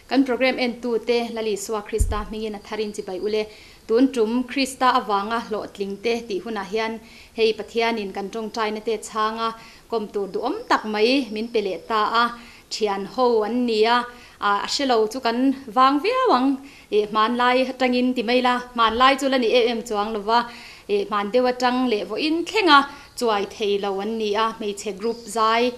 Kan program entute Lal Isua Krista hmingin a tharin chibai ule. Tun tum Krista avanga hlawhtling te tih hunah hian hei Pathianin kan tawngtaina te chhanga kawm tur duhawm tak mai min pe leh ta a, thian ho an ni a, a hre lo chu kan vang viau ang. Ih hmanlai atangin ti mai la, hmanlai chu la ni em em chuang lova, ih hman deuh atang leh vawiin thlenga chuai thei lo an ni a, hmeichhe group zai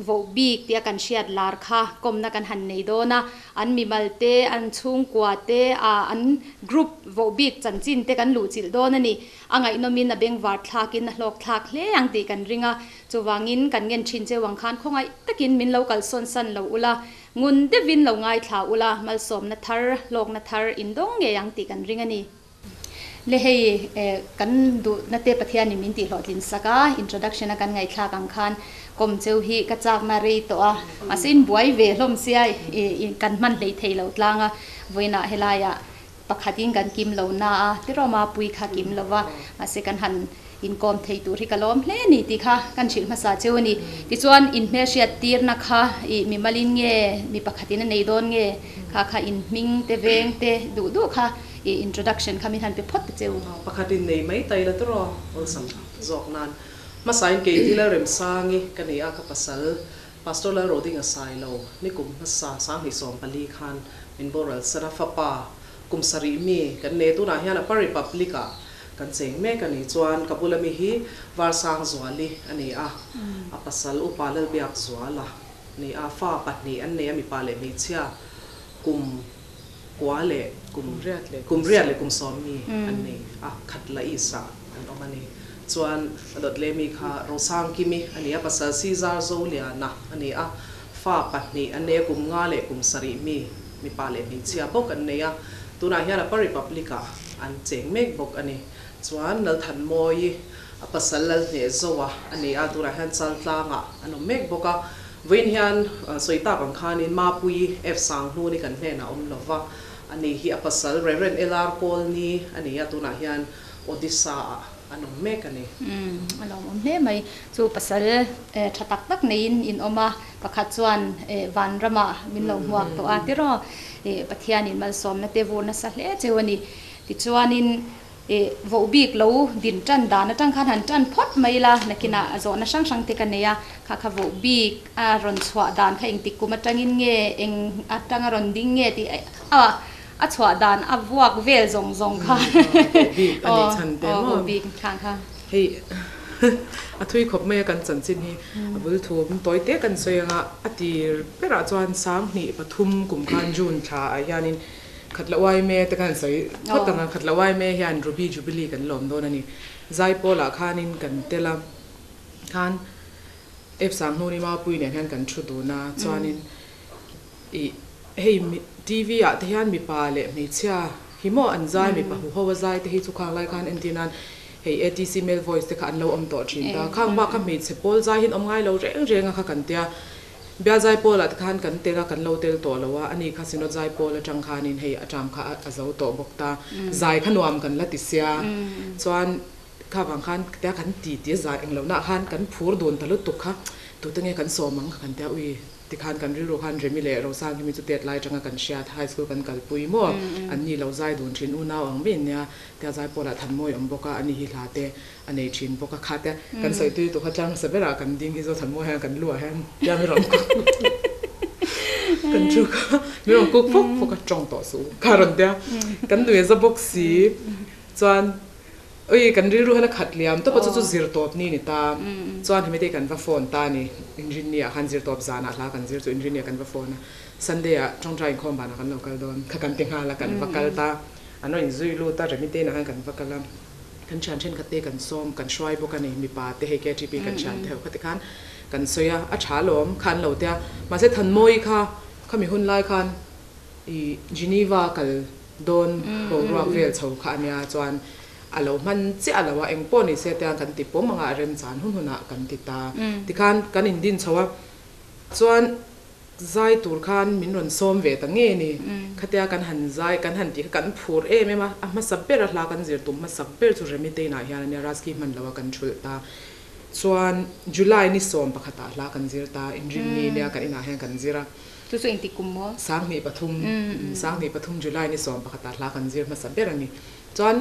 Voh bik tia kan hriat lar kha kawmna kan han nei dawn a, an mimal te, an chhungkua te, ah an group voh bik chanchin te kan luhchilh dawn a ni. A ngaihnawmin a bengvar thlakin a hlawk thlak hle ang tih kan ring a, chuvangin kan ngen thin cheu ang khan khawngaih takin min lo kalsawn san lo ula, ngun deuhin lo ngaithla ula, malsawmna thar, hlawkna thar indawng ngei ang tih kan ring a ni. Le hei kan duhna te Pathianin min tihhlawhtlin sak a, introduction a kan ngaihthlak ang khan kawm cheu hi ka chakna rei tawh a, mahse in buai ve hlawm sia kan hman hlei thei lo tlang a, vawiinah helaiah pakhatin kan kim lo na a, Tiroma pui kha kim lo va, mahse kan han inkawm thei tur hi ka lawm hle a ni tih kha kan hrilh hmasa cheu a ni. Tichuan in hmelhriat tirna kha ih mimalin nge mi pakhatin a nei dawn nge kha kha in hming te veng te duh duh kha ih introduction kha min han pe phawt ta cheu. Pakhatin nei mai ta ila tawrh awlsam zawk nan hmasain kei thil a remsangi ka nei a ka pasal Pastor Lalrodinga Sailo nikum hmasa 2014 khan min boral san a fapa kum sarih mi kan nei tunah hian Upper Republic ah Kan cheng mek a nih chuan ka bula mi hi Varsangzuali a ni a, a pasal upa Lalbiakzuala a ni a, fa pahnih an nei a, mipa leh hmeichhia kum kua leh kum kum riat leh kum sawm mi an nei a, Khatla East ah an awm a ni. Chuan a dawt leh mi kha Rosangkimi a ni a, pasal Caesar Zoliana a ni a, fa pahnih an nei a, kum nga leh kum sarih mi mipa leh hmeichhia bawk an nei a, tunah hian Upper Republic ah an cheng mek bawk a ni. Chuan Lalthanmawii a pasal Lalhneh Zoa a ni a, tunah hian Chaltlangah an awm mek bawk a. Vawiin hian sawi tak ang khanin Mapuii F Sanghnuni kan hnenah a awm lo va, a ni hi a pasal Rev. LR Kawlni a ni a, tunah hian Odisha ah an awm mek a ni. Umm a lawmawm hle mai. Chu pasal tha tak tak neiin in awm a, pakhat chuan vanramah min lo hmuak tawh a tiraw? Pathianin malsawmna te vur nasa hle cheu a ni. Tichuanin voh bik lo din tan dan atang khan han tan phawt mai la, nakinah zawhna hrang hrang te ka nei a, kha kha voh bik a rawn chhuah dan kha engtik kum atangin nge, eng atanga rawn ding nge tih a A chhuah dan a vuak vel zawng zawng kha. Voh bik a nih chhan te maw? Voh bik thlang kha. Hei a thui khawp mai a kan chanchin hi a bul thum tawi te kan sawi anga a tir berah chuan 2003 kum khan June thla ah hianin Khatla Uaime te khan sawi phawt ang a, Khatla Uaime hian Ruby Jubilee kan lawm dawn a ni. Zaipawl ah khanin kan tel a, khan Ep Sanghnuni Maupui nen hian kan thu dun a, chuanin Ih, hei TV ah te hian mipa leh hmeichhia hi maw an zai, mipa huho a zai te hi chu khang lai khan entir nan hei ATC male voice te kha an lo awm tawh thin ta. Khang bak kha hmeichhe pawl zai hian awm ngai lo reng reng a kha kan tia. Bial zai pawl ah te khan kan tel a, kan lo tel tawh lo a, ani kha Synod zai pawl atang khanin hei a term kha a zo tawh bawk ta. Zai kha nuam kan la ti sia. Chuan kha vang khan tia kan ti ti a zai englo nah khan kan phur dun ta lutuk kha tute nge kan sawm ang kha kan tia ui. Tikhan kan rilru khan Remi leh Rosang hi mi chu tet lai atanga kan hriat high school kan kalpui maw an ni lo zai dun thin unau ang mai ania tia zai pawlah Thanmawi awm bawk a ani hi hla te a nei thin bawk a kha te kan sawi tui tu kha tlang hmasa berah kan ding hi chu Thanmawi hian kan luah hian tia mi rawn kuk kan thu kha mi rawn kuk fawk fawk a tawng tawh suh kha rawn tia kan nui a za bawk si chuan Ui, kan rilru hian a khat liam tawp a, chu chu zirtawp ni ni ta. Chuan hemi te kan va phone ta a ni. Inrinni ah khan zirtawp zanah hla kan zir chu inrinni ah kan va phone a. Sunday ah tawngtai inkhawm vanah kan lo kal dawn kha kan ti nghal a, kan va kal ta. An rawn inzui lut a, Remi te inah khan kan va kal a. Kan thian thenkhat te kan sawm, kan hruai bawk a ni, mipa te hei KTP kan thian te ho kha ti khan kan sawi a, a tha alawm kha an lo tia. Mahse Thanmawii kha khami hun lai khan i Geneva kal dawn boruak vel chho kha a nia chuan a lo hman chiah lo a, eng pawh ni se tiang kan ti pawm anga a remchan hun hunah kan ti ta. Tikhan kan indin chho a, chuan zai tur khan min rawn sawm ve ta nge ni. Khatia kan han zai kan han tih kha kan phur em em a, a hmasa ber a hla kan zir tum hmasa ber chu Remi te inah hian a nia, Raski hman loha kan thulh ta. Chuan July ni 11 ah hla kan zir ta, inrinni nia kan inah hian kan zir a. Chu chu engtik kum maw? 2003, 2003 July ni 11 ah hla kan zir hmasa ber a ni. Chuan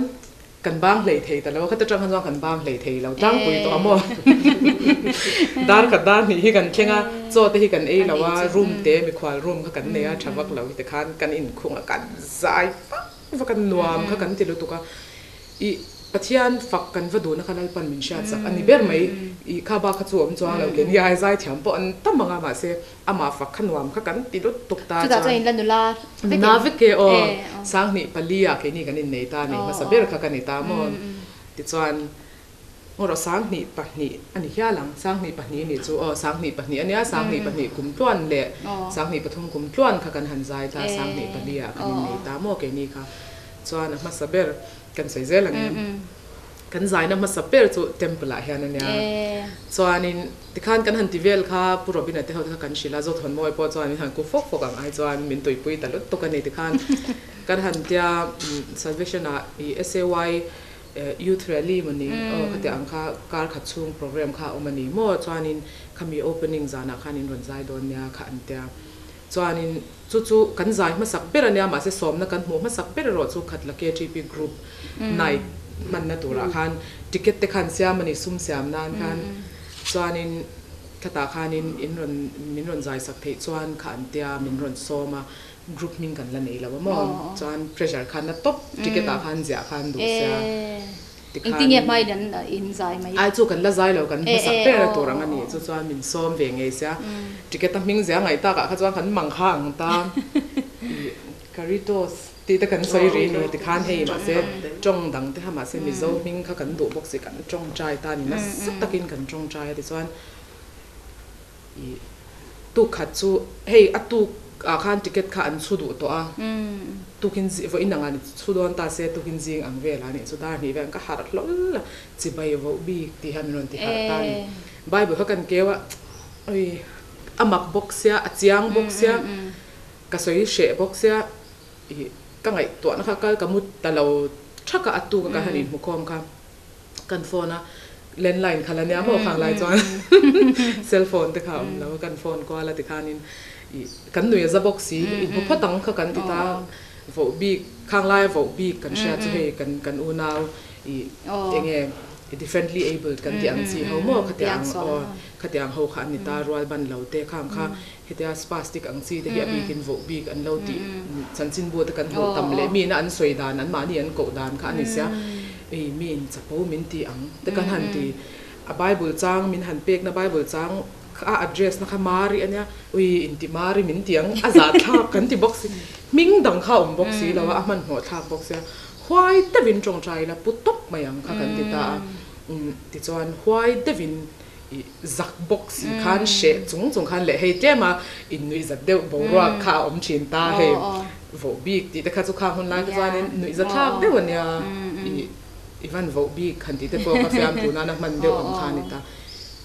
kan bang hlei thei ta lo a, khata tang khan chuan kan bang hlei thei lo tlangpui tawh a maw? Dar khat dar hnih hi kan thleng a, chaw te hi kan ei lo a, room te mikhual room kha kan nei a, tha vak lo hi tikhan kan inkhung a, kan zai vak vak a, nuam kha kan ti lutuk a. I Pathian fak kan va duhna kha Lalpan min hriat sak a ni ber mai. I kha bak kha chu awm chuang lo ke ni ai zai thiam pawh an tam ang a mahse amah fak kha nuam kha kan ti lut tuk ta chuan. Chutah chuan in la nula vek em? Nula vek e aw. Sanghnih pali ah keini kan innei ta a ni hmasa ber kha ka ni ta maw. Tichuan Ngawrawh 2002 a ni hial ang. 2002 nih chu aw 2002 a nia 2002 kum tluan leh 2003 kum tluan kha kan han zai ta 2004 ah kan innei ta maw keini kha. Chuan a hmasa ber kan sawi zel ang em? Kan zaina hmasa ber chu temple ah hian a nia. Chuanin tikhan kan han ti vel kha Pu Robina te ho te kha kan hrilh a, Zawthawnmawi pawh chuan min han ku fawk fawk ang ai chuan min tuipui ta lut tuk a ni. Tikhan kan han tia Salvation ah i SAY Youth Rally maw ni aw khati ang kha kar khat chhung program kha a awm a ni maw? Chuanin khami opening zanah khan in rawn zai dawn nia kha an tia. Chuanin chu chu kan zai hmasak ber a nia, mahse sawmna kan hmuh hmasak ber erawh chu Khatla KTP Group night hmanna turah khan ticket te khan siam a ni, sum siam nan khan. Chuanin khatah khanin in rawn min rawn zai sak theih chuan kha an tia min rawn sawm a, group hming kan la nei lo a maw? Chuan pressure khan a tawp ticket ah khan ziah khan duh sia. Tikhan Engtinge hmain an in zai mai? Ai chu kan la zai lo, kan hmasak ber a tur ang a ni. Chu chuan min sawm ve ngei sia. Ticket a hming zia ngaih takah kha chuan kan mang kha ang ta. I Caritos tih te kan sawi rih ni. Tikhan hei mahse tawng dang te kha mahse Mizo hming kha kan duh bawk si, kan tawngtai ta ni. Nasa takin kan tawngtai a tichuan I tuk khat chu hei a tuk ah khan ticket kha an chhu duh tawh a, tukin vawiin ang ah ni chhu dawn ta se tukin zing ang vel ah nih chu dar hnih vel ka harh hlawl a, chibai voh bik tih hian min rawn ti harh ta a ni. Bible kha kan keu a, ui a mak bawk sia, a chiang bawk sia, ka sawi hreh bawk sia, i ka ngaihtuahna kha kal ka mu ta lo thak a, a tuk a kan han inhmukhawm kha. Kan phone a landline kha la nia maw khang lai chuan cell phone te kha a awm lo a kan phone kual a tikhanin ih kan nui a za bawk si i hmu phawt ang kha kan ti ta voh bik khang laia voh bik kan hria chu hei kan kan unau ih enge differently abled kan tih ang chi ho maw khatiang aw khatiang ho kha an ni ta rual ban lo te khang kha hetia spastic ang chi te hi a bikin voh bik an lo tih chanchinbu te kan hmuh tam leh mi ina an sawi dan an mahni an koh dan kha a ni sia ei mi in chapo min ti ang te kan han ti a bible chang min han pek na bible chang kha a address na kha mari a nia ui inti mari min ti ang a zah thlak kan ti bawk si hming dang kha a awm bawk si lo a a hmanhmawh thlak bawk sia huai deuhin tawngtai ila pu tawp mai ang kha kan ti ta a tichuan huai deuhin I zak bawk si khan hreh chung chung khan leh hei tlem a innuih zat deuh boruak kha a awm thin ta hei voh bik tih te kha chu khang hun lai kha chuanin nuih za thlak deuh a nia i i van voh bik han tih te pawh ka fiam tuna na hman deuh ang kha a ni ta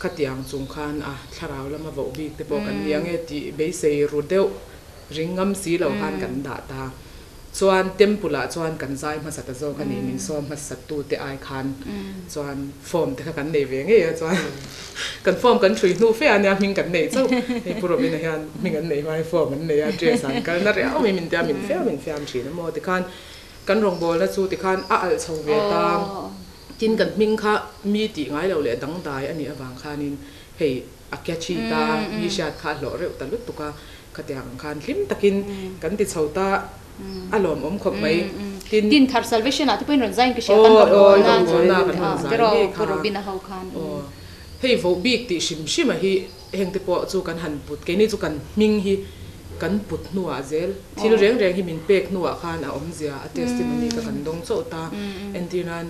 khatiang chung khan a thlarau lama voh bik te pawh kan ni ang e tih beisei ru deuh ring ngam si lo khan kan dah ta. Chuan temple ah chuan kan zai hmasa ta zawk a ni, min sawm hmasa tu te ai khan chuan form te kha kan nei ve ngei a chuan kan form kan hrui hnu fe a nia hming kan nei chauh, hei Pu Robin-a hian hming an nei hmain form an nei a dress ah an kal na riau mai min tia min fiam min fiam thin a maw tikhan kan rawngbawlna chu tikhan a alh chho ve ta, tin kan hming kha mi tih ngai lo leh dangdai a nih avang khanin hei a catchy ta mi hriat kha a hlawh reuh ta lutuk a. Khatiang ang khan hlim takin kan ti chho ta a lawmawm khawp mai. Tin. Tin thar salvation ah te pawhin rawn zain ka hria kan rawngbawlna te rawh Pu Robin a ho khan. Aw hei voh bik tih hrim hrim a hi heng te pawh chu kan han put keini chu kan hming hi kan put hnuah zel thil reng reng hi min pek hnuah khan a awmzia a testimony kha kan dawng chauh ta entir nan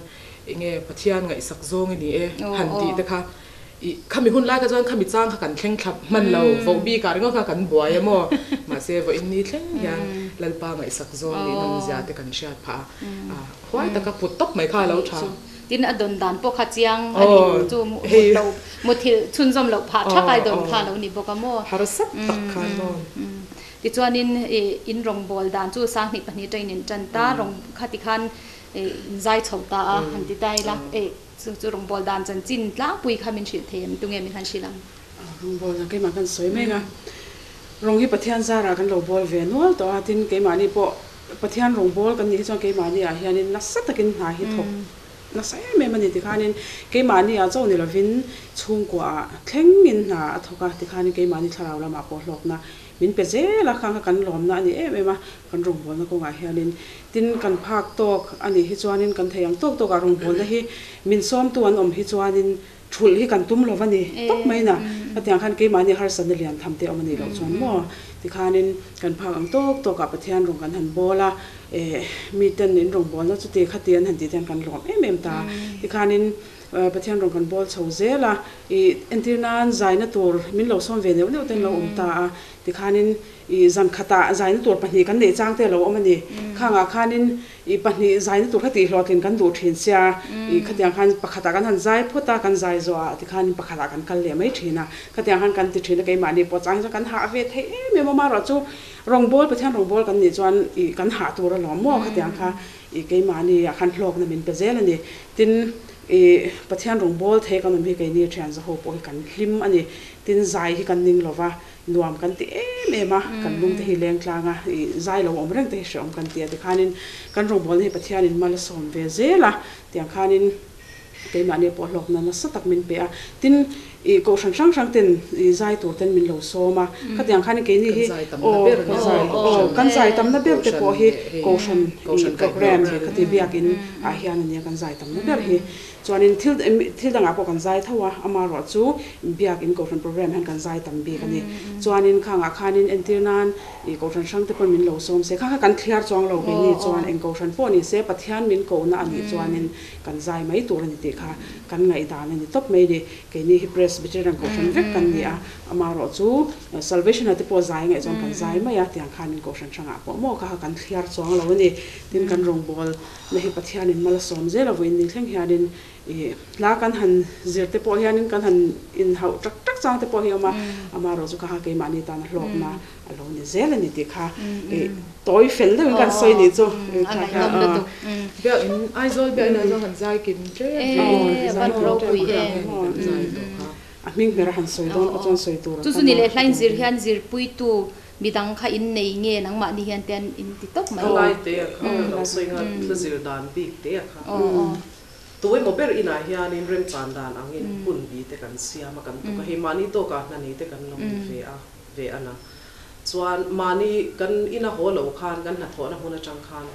enge Pathian ngaihsak zawng i ni e han tih te kha I khami hun lai kha chuan khami chang kha kan thleng thlap hman lo, voh bik ah ringawt kha kan buai a maw? Mahse vawiin ni thleng hian Lalpa ngaihsak zawng nih nawmzia te kan hriat phah a, huai taka put tawp mai kha a lo tha. Tin a dawn dan pawh kha chiang a ni chu mut lo muthilh chhunzawm loh phah thak ai dawn kha a lo ni bawk a maw? Harsa tak khan maw? Tichuanin in rawngbawl dan chu 2002 atangin in tan ta, rawng kha tikhan in zai chho ta a han ti ta ila. Chu chu rawngbawl dan chanchin tlangpui kha min hrilh thei em? Tunge min han hrilh ang? Rawngbawl dan keimah kan sawi mek a, rawng hi Pathian zarah kan lo bawl ve nual tawh a, tin keimahni pawh Pathian rawngbawl kan nih hi chuan keimahni ah hianin nasa takin hna hi thawk nasa em em a ni tikhanin keimahni ah chauh ni lovin chhungkua ah thlengin hna a thawk a tikhanin keimahni thlarau lamah pawh hlawkna min pe zel a, khang kha kan lawmna a ni em em a, kan rawngbawlna kawngah hianin tin kan phak tawk a nih hi chuanin kan thei ang tawk tawkah rawngbawlna hi min sawmtu an awm hi chuanin Thulh hi kan tum lo va ni tawp mai na. Khatiang khan keimahni harsatna lian tham te awm a nih loh chuan maw? Tikhanin kan phak ang tawk tawkah Pathian rawng kan han bawl a, eh miten in rawn bawlna chuti khati an han tih te hian kan lawm em em ta. Tikhanin Pathian rawn kan bawl chho zel a, ih entir nan zaina tur min lo sawm ve neuh neuh ten lo awm ta a, tikhanin ih zan khatah zaina tur pahnih kan neih chang te a lo awm a ni. Khangah khanin I pahnih zaina tur kha tih hlawhtlin kan duh thin sia, i khatiang khan pakhatah kan han zai phawt a, kan zai zawh ah tikhan pakhatah kan kal leh mai thin a, khatiang khan kan ti thin a, keimahni pawh chang hi chuan kan hah ve theih em em a, amaherawhchu rawngbawl Pathian rawngbawl kan nih chuan i kan hah tur alawm maw khatiang kha i keimahni ah khan hlawkna min pe zel a ni. Tin, i Pathian rawngbawl thei kan awm hi keini thian zaho pawh hi kan hlim a ni. Tin, zai hi kan ning lova. Nuam kan ti em em a, kan lung te hi leng tlang a, ih zai lo awm reng te hi hrehawm kan ti a, tikhanin kan rawngbawlna hi Pathianin mal a sawm ve zel a, tiang khanin keimahni pawh hlawkna nasa tak min pe a, tin ih kohhran hrang hrang ten ih zai tur ten min lo sawm a, khatiang khanin keini hi aw aw kan zai tamna ber te pawh hi kohhran ih program khati biakin ah hian a nia kan zai tamna ber hi. Chuanin thil thil dangah pawh kan zai tho a, amaherawh chu biakin kohhran program hian kan zai tam bik a ni. Chuanin khangah khanin entir nan ih kohhran hrang te pawhin min lo sawm se, kha kha kan thliar chuang lo ve ni chuan eng kohhran pawh ni se Pathian min kohna a nih chuanin kan zai mai tur a ni tih kha kan ngaihdan a ni tawp mai ni. Keini hi Presbyterian kohhran vek kan ni a, amaherawh chu Salvation-a te pawh zai ngaih chuan kan zai mai a, tiang khanin kohhran hrangah pawh maw kha kha kan thliar chuang lo a ni. Tin kan rawngbawl Na hi Pathianin mal a sawm zel a vawiin ni thleng hianin ih hla kan han zir te pawh hianin kan han inhauh tak tak chang te pawh hi a awm a, amaherawh chu kha kha keimahni tana hlawkna a lo ni zel a ni tih kha ih tawi fel deuhin kan sawi nih chu kha kha a. Biakin Aizawl biakin Aizawl han zai kim ṭep ve zai kim ṭep ang kan zai tawh kha. A hming hmer a han sawi dawn pawh chuan sawi tur a tam a. Chu chu ni leh hlain zir hian zirpuitu Midang kha in nei nge nangmahni hian te an in ti tawp mai. Lai te a kha ka lo sawi nga thla zir dan bik te a kha. Tu emaw ber inah hianin remchan dan angin hun bi te kan siam a kan tuk a, hei mahni tawkah hna nei te kan lo ti ve a ve a na. Chuan mahni kan ina haw lo khan kan hnathawhna hmun atang khan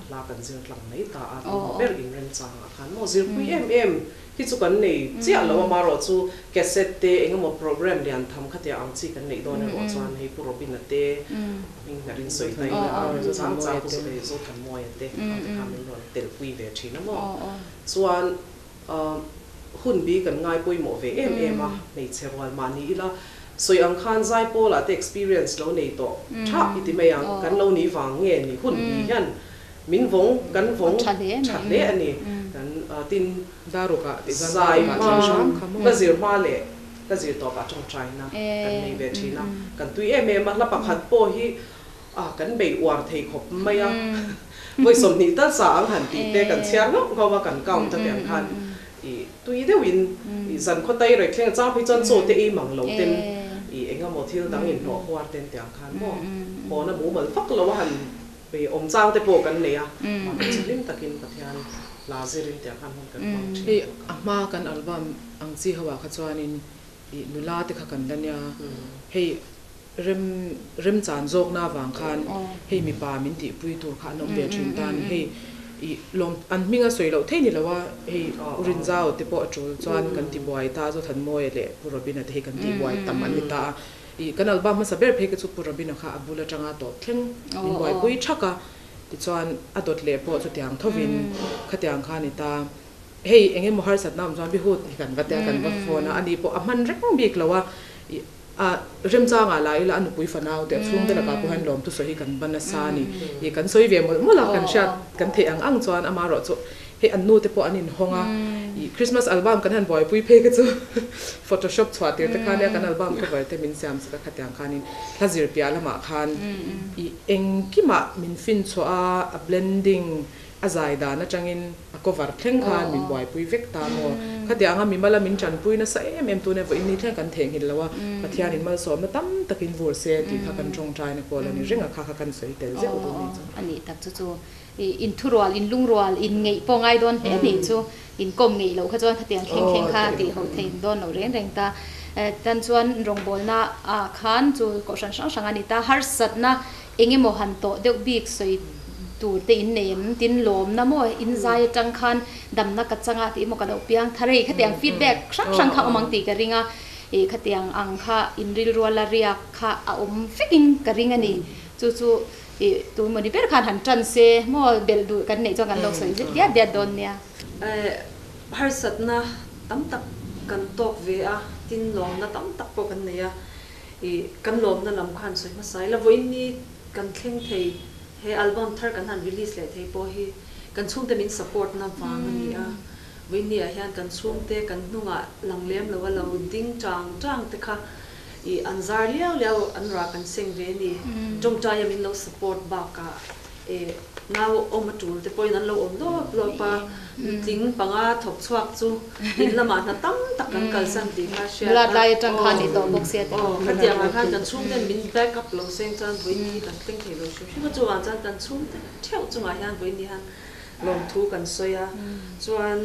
hla kan zir tlang mai ta a, tu emaw ber in remchangah khan maw zirpui em em Hi chu kan nei chiah lo a, marawh chu cassette te eng emaw program lian tham khatia ang chi kan neih dawn erawh chuan hei Pu Robin-a te hming hnarin sawi ta ila a chang chang Pu Zothanmawia te ang te kha min rawn telpui ve thin a maw. Chuan hun bi kan ngai pawimawh ve em em a, hmeichhe rual mah ni ila sawi ang khan Zaipawlah te experience lo nei tawh tha i ti mai ang, kan lo nih vang nge ni hun bi hian Min vawng, kan vawng tha hle a ni. Kan tin zai hma, hla zir hma leh hla zir tawpah tawngtaina kan nei ve thin a. Kan tui em em a, hla pakhat pawh hi kan bei uar thei khawp mai a. Vawi 20 tal sa ang han tih te kan chhiar ngauh ngauh a, kan count a tiang khan i tui deuhin i zan khaw tai rek thleng a chang phei chuan chaw te ei mang lo ten i eng emaw thil dang inhlawh huar ten tiang khan maw hawn a mumal vak lo a han Hei awm chang te pawh kan nei a, mahni chu hlim takin Pathian hla zirin tiang khan hun kan hmang thin. Hei a hma kan album ang chi ho ah kha chuanin ih nula te kha kan la nia, hei rem remchan zawkna avang khan hei mipa min tihpui tur kha an awm ve thin ta a ni, hei ih lawm an hming a sawi loh thei ni lo a, hei U Rinzau te pawh a tul chuan kan tibuai ta, Zothanmawia leh Pu Robina te hei kan tihbuai tam an ni ta a. Ih, kan album hmasa ber phei ka chu Pu Robina kha a bul atanga tawp thleng min buaipui thak a, tichuan a dawt leh pawh chutiang thovin khatiang kha a ni ta. Hei eng emaw harsatna awm chuan Bihut hi kan va tia kan va phone a, ani pawh a hman reng bik lo a, ih a remchangah lah ila a nupui fanau te a chhungte lakah pawh hian lawmthu sawi hi kan va nasa a ni. Ih, kan sawi ve mawlh mawlh a, kan hriat kan theih ang ang chuan amaherawh chu Hei an nu te pawh an inhawng a, ih Christmas album kan han buaipui phei kha chu photoshop chhuah tir te khan nia kan album cover te min siam sak a khatiang khanin hla zir piah lamah khan ih engkimah min fin chhuah a, a blending A zai dan atangin a cover thleng khan min buaipui vek ta maw? Khatianga mimala min tanpui nasa em em tune vawiin ni thleng kan theihnghilh lo a, Pathianin malsawmna tam takin vur se tih kha kan tawngtaina pawh la ni reng a, kha kha kan sawi tel zeuh duh ni chu. A nih tak chu chu i inthurual, inlungrual, inngeih pawh ngai dawn hle nih chu inkawm ngeih loh kha chuan khatiang thleng thleng kha tih ho theih dawn lo reng reng ta. Tan chuan rawngbawlna ah khan chu kohhran hrang hrang a ni ta, harsatna Eng emaw han tawh deuh bik sawi tur te in nei em? Tin lawmna maw in zai atang khan damna ka changa tih emaw ka lo piang thar hei khatiang feedback hrang hrang kha awm ang tih ka ring a, ih khatiang ang kha in rilruala riak kha a awm vek in ka ring a ni. Chu chu ih tu emaw ni ber khan han tan se maw belh duh kan neih chuan kan lo sawi zet diat diat dawn nia. Harsatna tam tak kan tawk ve a, tin lawmna tam tak pawh kan nei a. I kan lawmna lam khan sawi hmasa ila, vawiin ni kan thleng thei, he album thar kan han release leh thei pawh hi kan chhungte min support na vang a ni a. Vawiin ni ah hian kan chhungte kan hnungah lang lem lo a lo ding chang chang te kha i an zar liau liau an rah kan seng ve a ni. Tawngtaia min lo support bakah E, nau awm a tul te pawhin an lo awm lawp lawp a, nutling panga thawk chhuak chu in lamah hna tam tak kan kalsan tih kha hriat a. Nulat lai atang khan i tawh bawk sia te. Aw, khatiang ah khan kan chhungten min back up lo seng chuan vawiin hi kan thleng thei lo hrim hrim a, chuvang chuan kan chhungte theuh chungah hian vawiin ni hian lawmthu kan sawi a, chuan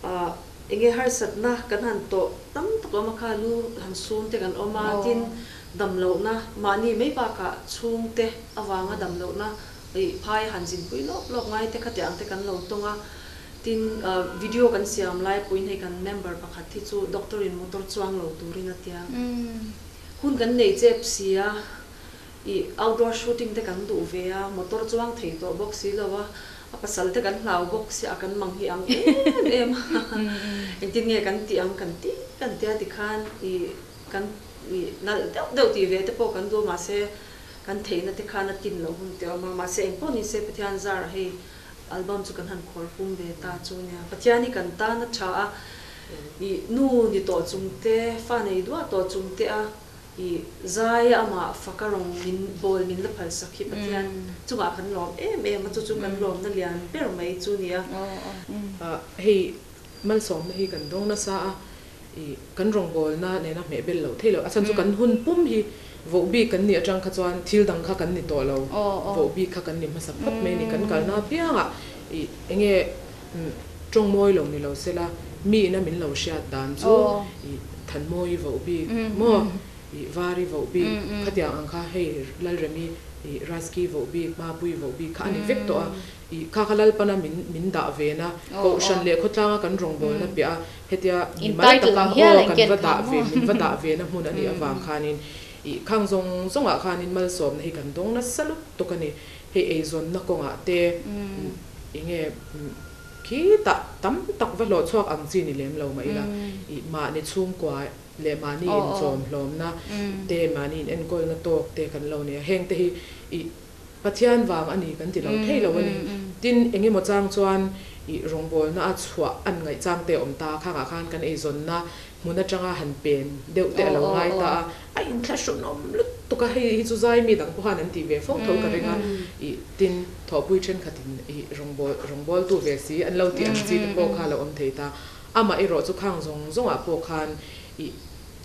ah enge harsatna kan han tawh tam tak awm a kha lu han sum te kan awm a, tin damlohna mahni mai bakah chhungte avanga damlohna ih phai han zinpui lawp lawp ngai te khatiang ang te kan lo tawng a, tin video kan siam lai puiin hei kan member pakhat hi chu doctor in motor chuang lo turin a tia hun kan nei chep si a, ih outdoor shooting te kan duh ve a, motor chuang thei tawh bawk si lo a, a pasal te kan hlau bawk sia a kan mang hi ang em em a, engtin nge kan tih ang kan tih kan tia tikhan ih kan ih nalh deuh deuh tih ve te pawh kan duh a mahse Kan theihna te khan a tin loh hun te awm a, mahse eng pawh ni se Pathian zarah hei album chu kan han khawl pum ve ta chu nia. Pathian hi kan tan a tha a, ih nu ni tawh chung te, fa nei duah tawh chung te a ih zai amah faka rawng min bawl min la phal sak hi Pathian chungah kan lawm em em a, chu chu kan lawmna lian ber mai chu nia. Hei malsawmna hi kan dawng nasa a, I kan rawngbawlna nena hmeh bel loh theih loh. A chhan chu kan hun pum hi voh bik kan nih atang kha chuan thil dang kha kan ni tawh lo. Voh bik kha kan ni hmasa phawt mai a ni. Kan kalna apiangah i enge tawng mawi lo ni lo sela mi ina min lo hriat dan chu i Thanmawi voh bik maw i Vari voh bik khatiang ang kha hei Lalremi i Raski voh bik Mapui voh bik kha a ni vek tawh a. I kha kha Lalpana min min dah ve na, Kohhran leh khawtlanga kan rawngbawlna piah a, hetia mimal taka aw kan va dah ve, min va dah ve na hmun a nih avang khanin i khang zawng zawngah khanin malsawmna hi kan dawng nasa lutuk a ni. Hei eizawnna kawngah te enge khitah tam tak va hlawh chhuak ang chi ni lem lo mah ila, i mahni chhungkua leh mahni inchawm hlawmna te, mahni inenkawlna tawk te kan lo nei a, heng te hi i Pathian vang a ni kan ti lo thei lo a ni. Tin, eng emaw chang chuan i rawngbawlna a chhuah an ngaih chang te a awm ta, khangah khan kan eizawnna hmun atanga han pen deuh te a lo ngai ta a, a inthlahrunawm lutuk a, hei hi chu zai mi dang pawh han an tih ve fo tho ka ring a, i tin, thawhpui thenkhatin i rawngbâwl rawngbâwltu ve si an lo tih ang chi te pawh kha a lo awm thei ta. Amah erawh chu khang zawng zawngah pawh khan i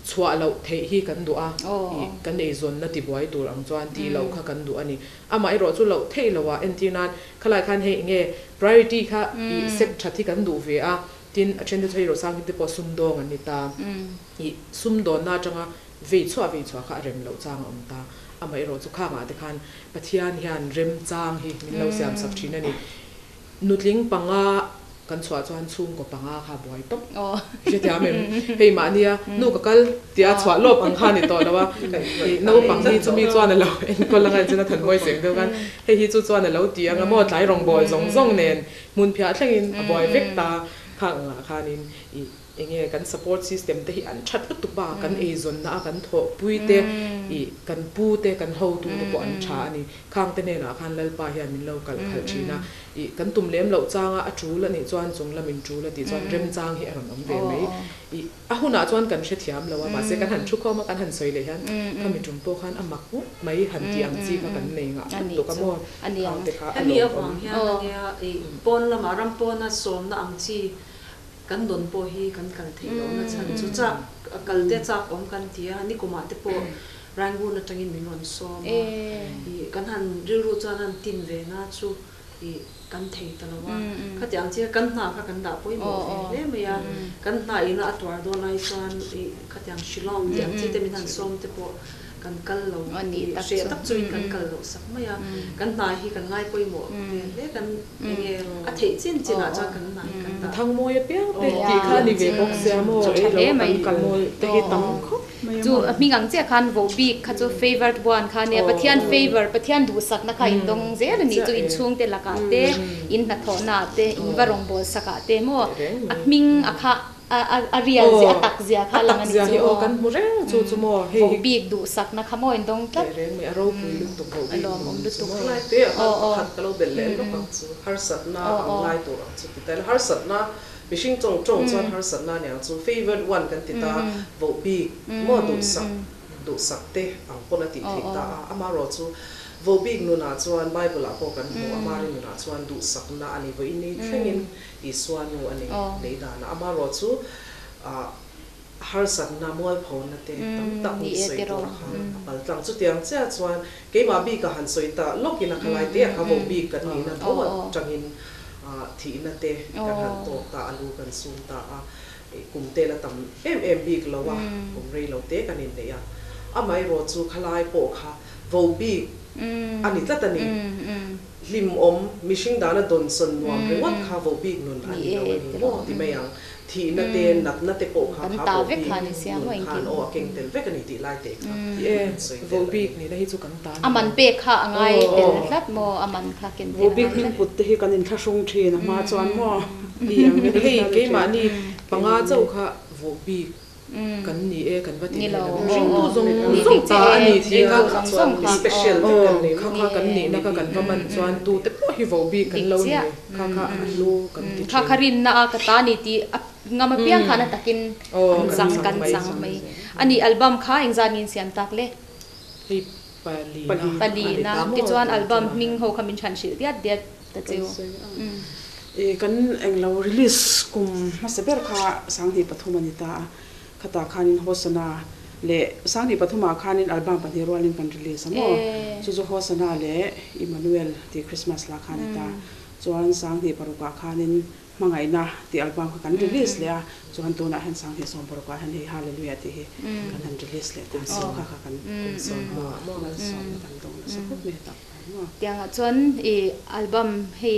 Chhuah loh theih hi kan duh a, ih kan eizawnna tibuai tur ang chuan tih loh kha kan duh a ni. Amah erawh chu loh theih loh ah entir nan khalai khan hei enge priority kha ih set that hi kan duh ve a, tin a then te chu hei Rosang te pawh sumdawng an ni ta, ih sumdawnna atanga vei chhuah vei chhuah kha a rem loh chang a awm ta. Amah erawh chu khangah te khan Pathian hian remchang hi min lo siam sak thin a ni. Nutling panga kan chhuah chuan chhungkaw panga kha a buai tawp. Hrethiam em? Hei mahnia nu ka kal tia chhuah lawp ang kha ni tawh lo a, naupang hi chumi chuan a lo enkawl anga engtin a thanmawi seng deuh khan hei hi chu chuan a lo ti anga maw tlai rawngbâwl zawng zawng nen hmun phiah thlengin a buai vek ta khang angah khanin i. Enge kan support system te hi an that lutuk ba kan eizawn na a kan thawhpui te ih kan pu te kan hotu te pawh an tha a ni. Khang te hnenah khan Lalpa hian min lo kalh khalh thin a, ih kan tum lem loh changa a tul a nih chuan chung lam in tul a tih chuan remchang hi a rawn awm ve mai. Ih a hunah chuan kan hrethiam lo a, mahse kan han thu khawm a kan han sawi leh hian khami tum pawh khan a mak ngawt mai han tih ang chi kha kan nei ngah lutuk a maw khang te kha a Hemi lawmawm. avang hian ania ih pawn lamah ram pawna sawmna ang chi Kan dawn pawh hi kan kal theih loh na chhan chu chak kal te chak awm kan ti a, nikumah te pawh Rangoon atangin min rawn sawm a, ih kan han rilru chuan han tin ve na chu ih kan thei ta lo a, khati ang chiah kan hna kha kan dah pawimawh ve hle mai a, kan hna ina a tuar dawn ai chuan ih khatiang Shillong tih ang chi te min han sawm te pawh kan kal lo tih hreh tak chuin kan kal loh sak mai a, kan hna hi kan ngai pawimawh ve hle kan enge a theih chin chin ah chuan kan hna hi kan dah. Thangmawi apiang te tih kha a ni ve bawk sia maw Tha hle mai. Kan kal te hi tam khawp mai a Chu maw. hming ang chiah khan vohbik kha chu favoured one kha ania Pathian favour Pathian duhsakna kha in dawng zel a nih chu inchhungte lakah te in hnathawhna ah te in va rawngbawl sakah te maw a hming a kha A real zia, a tak zia kha a lang a ni chu aw. Kan hmu reng chu chu maw hei. Vohbik duhsakna kha maw in dawng tlat. Reng mai, a ropui lutuk vohbik. A lawmawm lutuk. Lai te ah khan pakhat ka lo belh leh lawk ang chu, harsatna ang lai tur ang chu ti ta ila, harsatna mihring tawng tawng chuan harsatna a ni ang chu, favoured one kan ti ta, vohbik maw duhsak duhsak te ang pawn a tih theih ta a, amaherawh chu vohbik nunah chuan Bible ah pawh kan hmu, Amari nunah chuan duhsakna a ni, vawiin thlengin Isua nu a nei lei dan a, amaherawh chu harsatna, mualphona te tam tak mi sawi tur a khan a pal tlang. Chutiang chiah chuan keimah bikah han sawi ta lawkin a khalai te a kha vo bik kan nihna tho atangin thihna te kan han tawk ta a, lu kan sum ta a, kum te la tam em em bik lo a, kum rei lo te kan inneih a, amaherawh chu khalai pawh kha vo bik a ni tlat a ni. Hlimawm, mihring dana dawnsawn nuam ringawt kha vohbik nun a ni lo a ni maw ti mai ang. Thihna te, natna te pawh kha kha vohbik nun khan aw a keng tel vek a ni tih lai teh kha kan sawi tel a ni. Vohbik nihna hi chu kan ta ni A man pek kha a ngai tel tlat maw? A man kha ken tel a ngai tlat. Vohbik hmingput te hi kan inthlahrung thin a hma chuan maw? Hei keimahni panga chauh kha vohbik Kan ni e, kan va ti thei lo. Ringtu zawng zawng ta a ni tih kha special vek kan ni. Kha kha kan nihna kha kan va man chuan tute pawh hi vo bik kan lo ni. Kha kha a hlu kan ti thin. Kha kha rinna a ka ta ni tih a ngam apiang khan a takin an chang kan chang mai a ni. Album kha engzat nge in siam tak le? Hei palina. Palina. Tichuan album hming ho kha min chhan hrilh diat diat ta cheu. Kan englo release kum hmasa ber kha 2003 a ni ta a, khatah khanin Hosana leh 2003 ah khanin album pahnih rualin kan release a maw? Chu chu Hosana leh Emmanuel tih Christmas la kha a ni ta. Chuan 2006 ah khanin Hmangaihna tih album kha kan release leh a, chuan tunah hian 2016 ah hian hei Hallelujah tih hi kan han release leh ta. Chu kha kha kan kum sawm hnuah maw malsawmna kan dawng nasa khawp mai tak. Tiangah chuan i album hei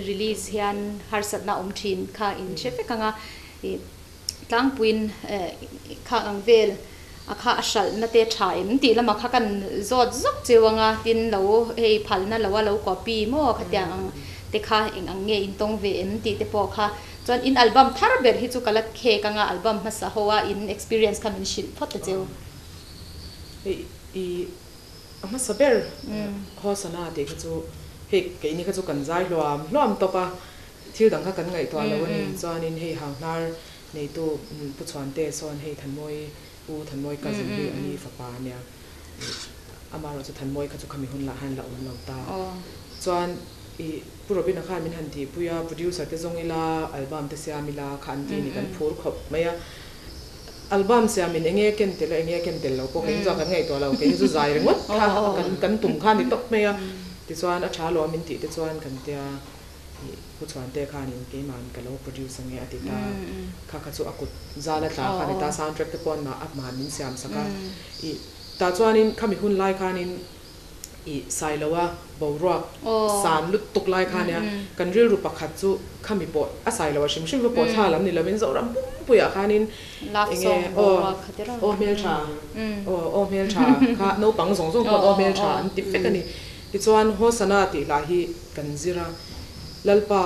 release hian harsatna awm thin kha in hre vek ang a, i tlangpuiin khang ang vel a kha a hralhna te tha em tih lamah kha kan zawt zawk cheu ang a, tin lo hei phalna lo a lo copy maw khatiang ang te kha eng ang nge in tawng ve em tih te pawh kha chuan in album thar ber hi chu ka la khek ang a, album hmasa ho a in experience kha min hrilh phawt ta cheu. Hei i A hmasa ber Hosana tih kha chu hei keini kha chu kan zai hluam hluam tawp a, thil dang kha kan ngaihtuah lo a ni. Chuanin hei Hangnar neitu Pu Chhuante sawn hei Thanmawi U Thanmawi cousin hi a ni fapa a nia. Amaherawh chu Thanmawi kha chu khami hun lah han la awm lo ta. Chuan ih Pu Robina khan min han tihpui a, producer te zawng ila, album te siam ila kha an ti a ni, kan phur khawp mai a. Album siamin enge ken tel a enge ken tel lo pawh keini chuan kan ngaihtuah lo, keini chu zai ringawt kha kan kan tum kha a ni tawp mai a. Tichuan a tha lawm min tih te chuan kan tia ih Pu Chhuante khanin keima'n ka lo produce ange a ti ta, kha kha chu a kut zal a tla kha a ni ta, sound track te pawh an mah a hman min siam sak a. Ih tah chuanin khami hun lai khanin I Sailoa boruak san lutuk lai kha nia, kan rilru pakhat chu khami pawh a Sailoa hrim hrim va pawh thla lam ni lovin Zoram pumpuiah khanin enge aw aw hmeltha aw aw hmeltha kha naupang zawng zawng khawn aw hmeltha an ti vek a ni. Tichuan Hosana tih lah hi kan zir a, Lalpa.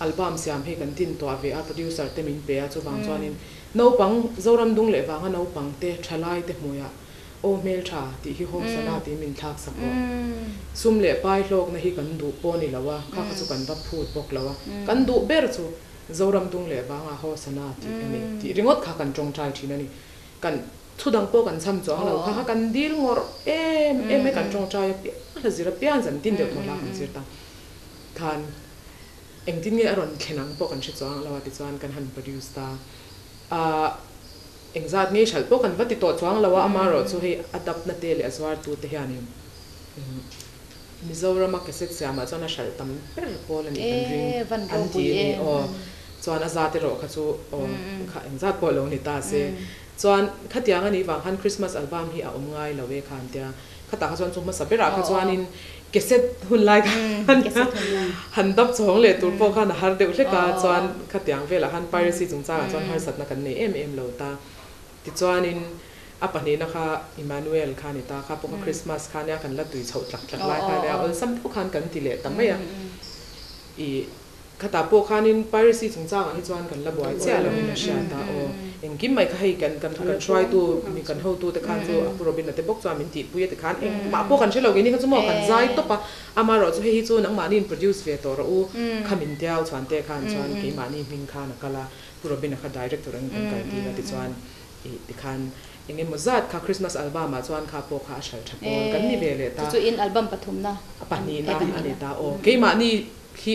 Album siam hei kan tin tuah ve a, producer te min pe a, chuvang chuanin naupang Zoram dung leh vanga naupang te, thalai te hmuiah aw hmeltha tih hi haw sana tiin min thlak sak rawh. Sum leh pai hlawkna hi kan duh pawh ni lo a, kha kha chu kan va phut bawk lo a, kan duh ber chu Zoram dung leh vanga haw sana tih a ni tih ringawt kha kan tawngtai thin a ni. Kan thu dang pawh kan cham chuang lo kha kha kan dil ngawrh em em e kan tawngtai apiang hla zir apiang zan tin deuh thaw hla kan zir ta. Khan engtin nge a rawn thlen ang pawh kan hre chuang lo a tichuan kan han produce ta a, engzat nge hralh pawh kan va ti tawh chuang lo a, amaherawh chu hei a dapna te leh a zuartu te hianin Mizorama cassette siamah chuan a hralh tam ber pawl a nih kan ring an ti a ni aw, chuan a zat erawh kha chu aw kha engzat pawh lo ni ta se, chuan khatiang a nih vang khan Christmas album hi a awm ngai lo e kha an tia. Khatah kha chuan chu hmasa berah kha chuanin cassette hun lai khan han dap chhawng leh tur pawh khan a har deuh hlek a, chuan khatiang velah khan piracy chungchangah chuan harsatna kan nei em em lo ta. Tichuanin a pahnihna kha Emmanuel kha a ni ta, kha pawh kha Christmas kha nia kan la tui chhoh tlak tlak lai kha nia awlsam deuh khan kan ti leh ta mai a. Ih. Khatah pawh khanin piracy chungchangah hi chuan kan la buai chiah lo in a hriat a, aw engkim mai kha hei kan kan kan hruaitu mi kan hotu te khan chu a pu Robin a te bawk chuan min tihpui a ti khan engmah pawh kan hre lo keini kha chu maw kan zai tawp a, amaherawh chu hei hi chu nangmahni in produce ve tawh rawh u kha min tiau chhuan te khan chuan keimahni hming khan a kal a, pu Robin a kha director angin kan kal tir a ti chuan ih tikhan eng emaw zat kha Christmas album ah chuan kha pawh kha a hral tha pawl kan ni ve leh ta. Chu chu in album pathumna a pahnihna a ni ta aw keimahni Khi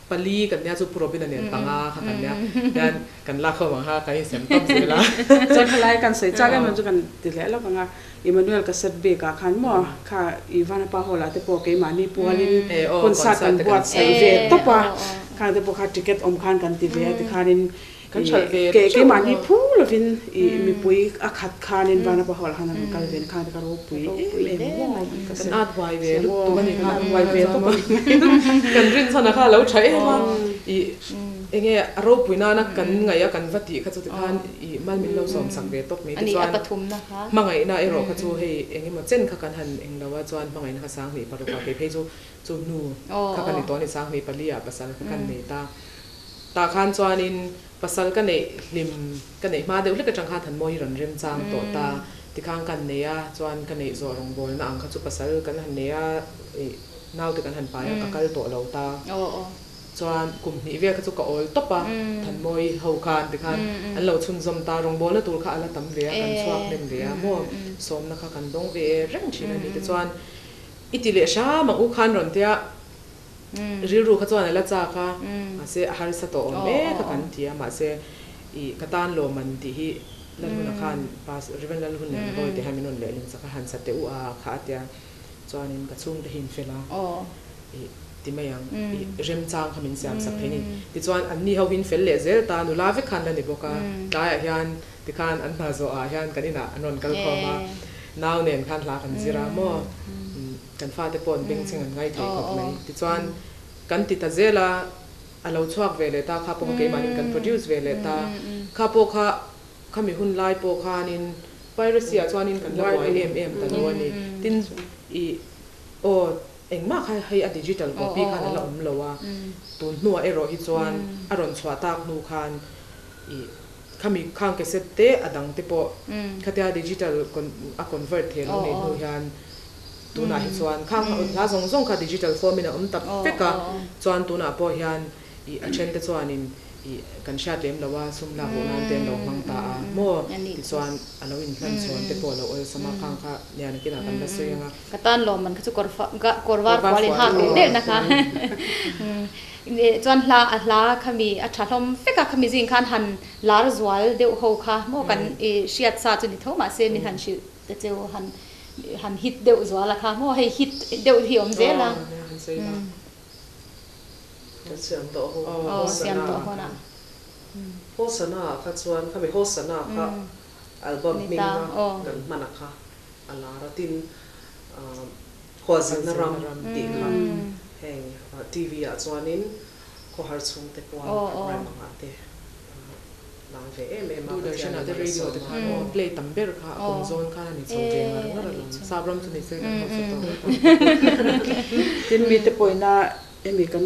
pali kan nia chu Pu Robina nen panga kha kan nia hian kan lak ho ang kha kan insem tawp zel a. Chuan khalai kan sawi chak em em chu kan ti hle lawk ang a, Emmanuel ka set bik ah khan maw kha Ivanapa hall ah te pawh keimahni pualin concert kan buatsaih ve tawp a, khang te pawh kha ticket awm khan kan ti ve a tikhanin Kan hralh ve teuh a. Keimahni phu lovin i mipui a khat khanin Vanapa hall khan an rawn kal ve ni khan ka ropui em em maw ka Kan at huai ve lutuk a ni kha kan huai ve tawp a kan rin chhan a kha a lo tha em a i enge a ropui nana kan ngaih a kan va tih kha chu tikhan i mal min lo sawm sak ve tawp mai te chuan hmangaihna erawh kha chu hei engemaw chen kha kan han eng lo a chuan hmangaihna kha 10,000 paruk ah kei phei chu chu hnu kha ka ni tawh a ni 10,004 ah pasal kha kan nei ta. Tah khan chuanin pasal ka neih hlim ka neih hma deuh hlek atang khan Thanmawi hi rawn remchang tawh ta. Tikhan kan nei a, chuan ka neih zawh rawngbawlna ang kha chu pasal kan han nei a, ih naute kan han pai a, ka kal tawh lo ta. Chuan kum hnih vel kha chu ka awl tawp a, Thanmawi ho khan tikhan an lo chhunzawm ta, rawngbawlna tur kha a la tam ve a, kan chhuak hnem ve a maw, sawmna kha kan dawng ve reng thin a ni. Tichuan i ti leh hram ang u khan rawn tia. Rilru kha chuan a la chak a, mahse a harsa tawh awm mek a kan ti a, mahse ih ka tan lawm an tih hi Lalhuna khan Pas Rev Lalhun leh Rawi te hian min rawn lehling chak a, han sa teh u a kha a tia, chuanin ka chhungte hi in fel a, ih ti mai ang, ih remchang kha min siam sak thei ni. Tichuan anni ho hi in fel leh zel ta, nula vek khan la ni bawk a, tlaiah hian tikhan an hna zawh ah hian kan inah an rawn kal khawm a, nau nen khan hla kan zir a maw. Kan fate pawh an bengchheng an ngai thei khawp mai. Tichuan, kan ti ta zel a, a lo chhuak ve leh ta, kha pawh kha keimahnin kan produce ve leh ta. Kha pawh kha, khami hun lai pawh khanin piracy ah chuanin kan la buai em em ta lo a ni. Tin, ih, aw, engmah kha hei a digital copy khan a la awm lo a, tun hnuah erawh hi chuan a rawn chhuah tak hnu khan, ih, khami khang cassette te a dang te pawh khatia digital a convert thei lo nih hnu hian, Tunah hi chuan khang hla zawng zawng kha digital form in a awm tak vek a, chuan tunah pawh hian ih a then te chuanin ih kan hriat lem lo a, sum lak luh nan te an lo hmang ta a maw tichuan a lo inhlan chhawn te pawh a lo awlsam a, khang kha nia nakinah kan la sawi ang a. Ka tan lawm man kha chu kawr var fual in hak leh delh na kha chuan hla a hla khami a tha hlawm vek a, khami zing khan han lar zual deuh ho kha maw kan ih hriat sa chu ni tho mahse min han hrilh te cheu han han hit deuh zual a kha maw hei hit deuh hi awm zel a. Kan siam tawh ho Aw siam tawh ho na. Hosana ah kha chuan khami Hosana kha album hming a kan hman a kha a lar a tin Khualzinna ram tih kha heng TV ah chuanin khawhar chhungte puan program angah te Lang ve em em a, Doordarshan ah te radio te khan aw play tam ber kha a kum zawn khan a ni chho ve ngar ngar alawm. Sap ram chu ni se kan hausa tawh vek ang. Tin mite pawhina Emi kan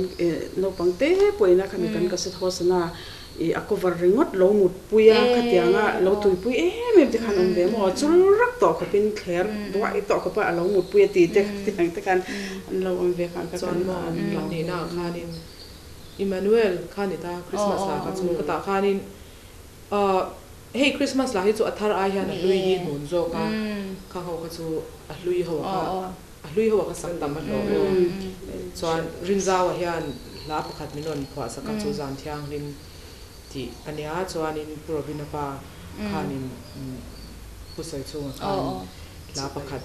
naupang te pawhin a khami kan cassette ho sana i a cover ringawt lo mutpui a khatianga lo tuipui em em te khan awm ve maw chul rak tawh khawpin thler duai tawh khawpa a lo mutpui a ti te khatiang te khan an lo awm ve khan ka Chuan maw pahnihna ah khanin Emmanuel kha ni ta Christmas lah kha chu ka tah khanin ahh hei Christmas lah hi chu a thar ai hian a hlui hi hnun zawk a khang ho kha chu a hlui ho a kha A hlui ho a ka sak tam a hlawh aw. Chuan Rinzaua hian hla pakhat min rawn phuah sak a, chu zan thianghlim tih a nia. Chuanin Pu Robina pa khanin Pu Sawichhunga khan hla pakhat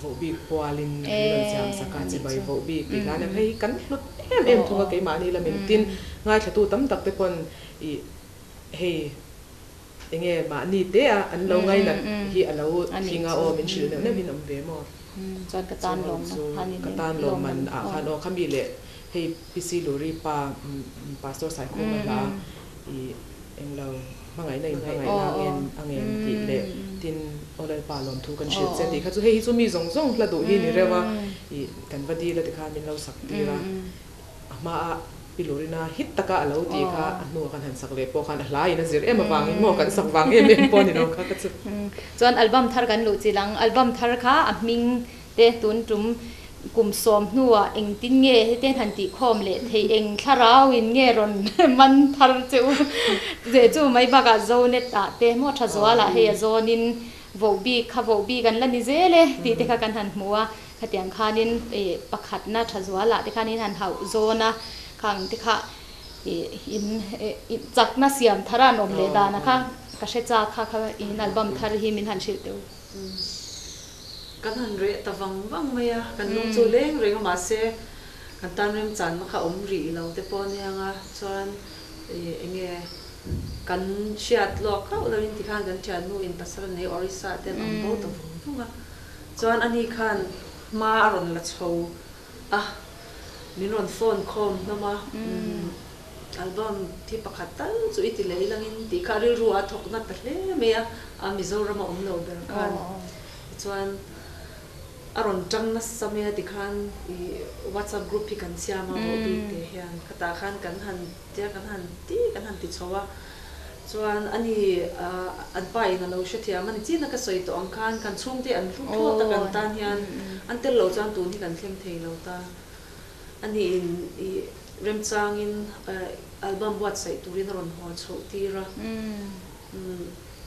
voh bik pualin min rawn siam sak a, chibai voh bik tih hla nen hei kan hlut em em thung a keimahni lamin. Tin, ngaithlatu tam tak te pawn ih hei Enge mahni te a an lo ngainat hi a lo tling a aw min hrilh neuh neuhin awm ve maw? Chuan ka tan lawm ka tan lawm man ah khan aw khami leh hei PC Luri pa Pastor Saikhuma hla i englo hmangaihna in hmangaihna angen angen tih leh tin aw Lalpa lawmthu kan hrilh che tih kha chu hei hi chu mi zawng zawng hla duh hi ni reuh a i kan va dil a tikhan min lo sak tir a. A hma a Pi Lurina hit taka a lo tih kha a hnuah kan han sak leh pawh khan a hla in a zir em avangin maw kan sak vang em em pawh ni lo kha ka chu. Chuan album thar kan luh chil ang. Album thar kha a hming te tun tum kum sawm hnuah engtin nge hetiang han tih khawm leh theih eng thlarau in nge rawn man thar che u zeh chu mai bakah Zonet ah te maw tha zualah hei a zawnin voh bik kha voh bik an la ni zel e tih te kha kan han hmu a. Khatiang khanin ih pakhatna tha zualah te khanin han hauh zawn a, khang te kha ih in ih chakna siam thar a an awm leh dan a kha ka hre chak kha kha in album thar hi min han hrilh teuh. Kan han reh ta vang vang mai a, kan lung chu leng reng a mahse kan tan remchanna kha awm rih lo te pawh aniang a, chuan ih eng nge kan hriat lawk hlauh loin tikhan kan thiannu in pasal nei Orissa te an awm bo ta vung vung a. Chuan ani khan hma a rawn la chho a, min rawn phone khawm hlawm a, album thi pakhat tal chu i ti leh ilangin tih kha rilru a thawk nat ta hle mai a, a Mizoram a awm lo ber khan. Tichuan a rawn tang nasa mai a tikhan i WhatsApp group hi kan siam a vohbik te hian khatah khan kan han tia kan han ti kan han ti chho a. Chuan ani an pa in a lo hrethiam a ni chin a ka sawi tawh ang khan kan chhungte an hlu thlawt a kan tan hian an tel lo chuan tun hi kan thleng thei lo ta. Ani in i remchang in album buatsaih turin a rawn haw chhoh tir a.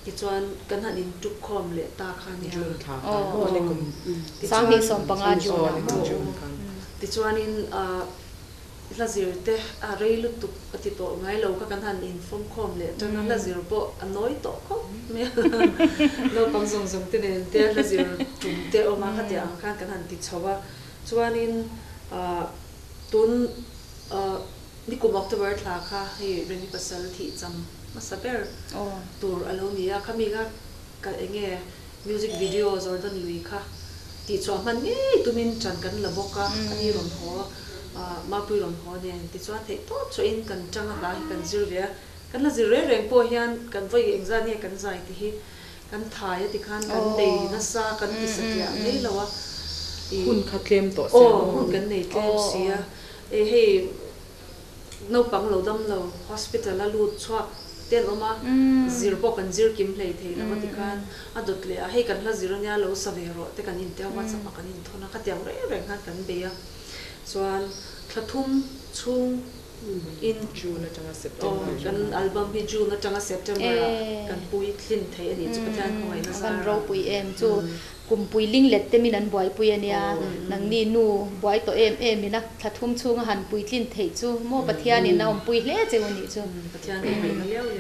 Tichuan kan han in tuk khawm leh ta kha nia. June thla khan maw ni kum. Sanghnih sawmpanga June ah maw. Tichuanin Hla zir te a rei lutuk a ti tawh ngai lo kha kan han infawm khawm leh tan a, hla zir pawh a nawi tawh khawp mai a, naupang zawng zawng te nen te hla zir tum te a awm a, khatiang ang khan kan han ti chho a, chuanin tun nikum October thla kha hei Remi pasal thih cham hmasa ber tur a lo ni a, khami kha ka eng nge music video Jordan lui kha tihchhuah hman ngei tumin ṭan kan la bawk a, ani rawn haw Mapui rawn haw nen tichuan theih tawp chhuahin kan ṭang a hla hi kan zir ve a, kan la zir reng reng pawh hian kan vawi engzat nge kan zai tih hi kan thai a tikhan kan nei nasa kan ti satliah mai lo a, ih Hun kha tlem tawh sia maw? Aw hun kan nei tlem si a, eh hei Naupang lo dam lo hospital a lut chhuak te an awm a, zir pawh kan zir kim hlei thei lo a tikhan a dawt leh a, hei kan hla zir ania lo sa ve rawh te kan intia WhatsApp ah kan inthawn a, khatiang reng reng khan kan bei a, chuan thla thum chhung in June atanga September aw kan album hi June atanga September ah kan pui tlin thei a nih chu Pathian khawngaihna zar a. Van ropui em chu Kumpui linglet te min an buaipui a nia, nangni nu buai tawh em em ina thla thum chhunga han puitlin theih chu maw Pathianin a awmpui hle che u nih chu.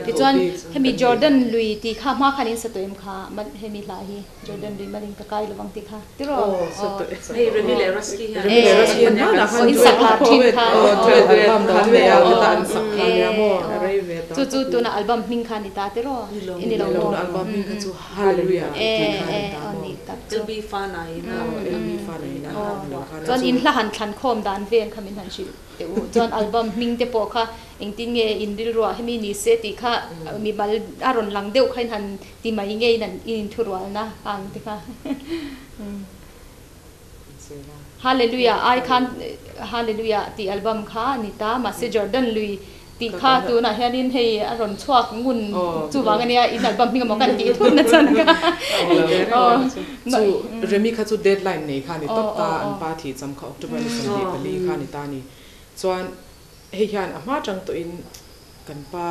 Tichuan hemi Jordan lui tih kha hma khan in sa tawh em kha hemi hla hi Jordan lui malin ka kai lovang tih kha tiraw? Hei Remi leh Rusky hian in sak lar thin kha chu chu tuna album hming kha ni ta tiraw? Ni lo maw? Hallelujah tih kha an ta maw? LB fa naiin a LB fa naiin a lo khan a Chuan in hla han thlan khawm dan vel kha min han hrilh teh u. Chuan album hming te pawh kha engtin nge in rilruah hemi ni se tih kha mimal a rawn lang deuh kha in han ti mai nge in an in inthurualna ang te kha. Hallelujah ai khan Hallelujah tih album kha a ni ta, mahse Jordan lui tih kha tunah hianin hei a rawn chhuak ngun chuvang ania in album hming emaw kan tih thut na chuan ka Chu Remi kha chu deadline nei kha a ni tawp ta, an pa thih cham kha October ni 24 kha a ni ta a ni. Chuan hei hian a hma tang tawhin kan pa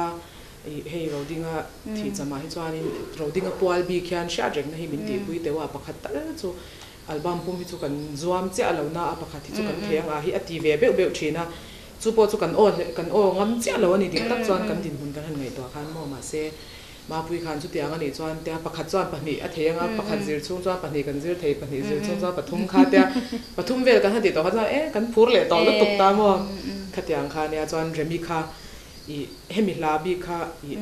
hei Rodinga thih chamah hi chuanin Rodinga pual bik hian hriat rengna hi min tihpui teuh a, pakhat tal chu Album pum hi chu kan zuam chiah lo na a, pakhat hi chu kan thei ang a hi a ti ve beuh beuh thin a, chu pawh chu kan aw hle kan aw ngam chiah lo a ni dik tak chuan kan dinhmun kan han ngaihtuah khan maw mahse Mapui khan chutiang a nih chuan tia pakhat chuan pahnih a thei ang a, pakhat zir chhung chuan pahnih kan zir thei, pahnih zir chhung chuan pathum kha tia pathum vel kan han tih tawh kha chuan e kan phur leh tawh lutuk ta maw khatiang kha nia chuan Remi kha ih hemi hla bik kha ih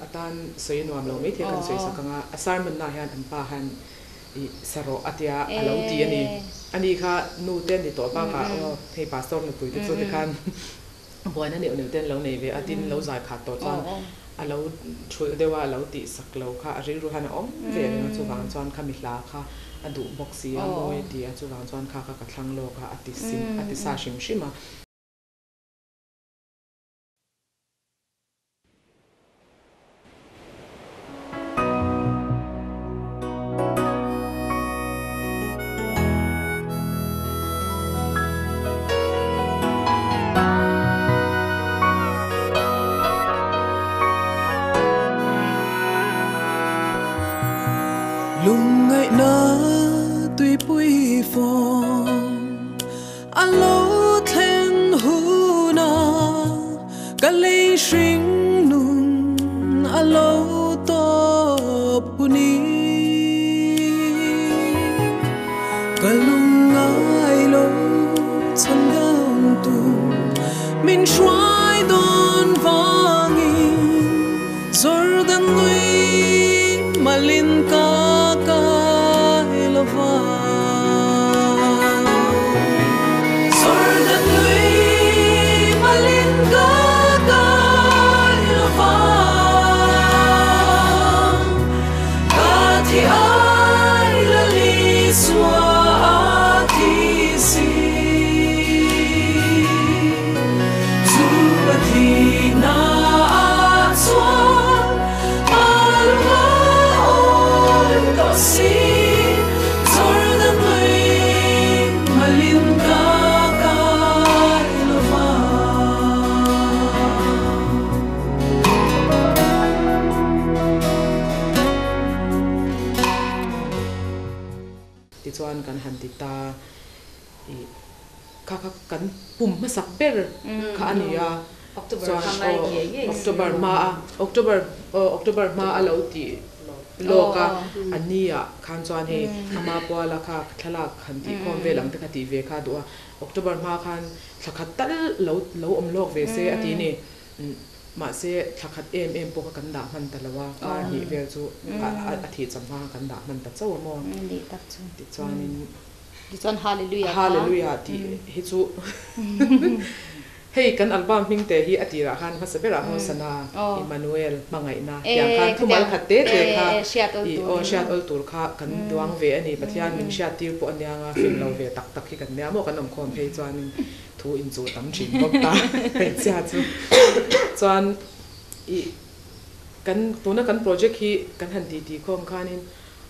atan sawi nuam lo maithei kan sawi sak ang a, a sermon na hian an pa han I sa rawh a tia a lo ti a ni. Ani kha nu te ni tawh bakah aw hei pastor nupui te chu tikhan buaina neuh neuh te an lo nei ve a, tin lo zai khat tawh chuan a lo thulh deuh a, a lo tih sak lo kha a rilru hian a awm ve reng a, chuvang chuan kha mi hla kha a duh bawk si a, mawi a ti a, chuvang chuan kha kha ka thlang lawk a, a ti sim a ti sa hrim hrim a. Lungngaihna tuipui fawng A lo thlen hunah ka lei hring nun a lo tawp hunin ka lungngai lo chhan dam tur min hruai dawn vangin Jordan lui malin ka kai lo va. Jordan lui malin ka kai lo va. Ka thi ai la li sua a thi si. Chu a thi na a chuan a lung a awi tawh si. Jordan lui malin ka kai lo va. Tichuan kan han ti ta i kha kha kan pum hmasak ber kha a ni a, chuan aw October hma a October aw October hma a lo tih lawk a, a ni ah khan chuan hei ama puala kha thlalak han tih khawm vel ang te kha tih ve kha a duh a, October hma khan thla khat tal lo lo awm lawk ve se a ti ni, mahse thla khat em em pawh kha kan dah hman ta lo a, kar hnih vel chu a thih cham hma kha kan dah hman ta chauh a maw tichuanin. Tichuan Hallelujah kha. Hallelujah tih hi chu hei kan album hming te hi a tirah khan hmasa berah Hosana, Emmanuel, hmangaihna tiang khan thumal khat te te kha i aw hriat awl tur kha kan duang ve a ni. Pathian min hriat tir pawh a nia nga fing lo ve tak tak hi kan nia maw kan awmkhawm phei chuanin thu inchuh tam thin bawk ta hmeichhia chu chuan i kan tuna kan project hi kan han titi khawm khanin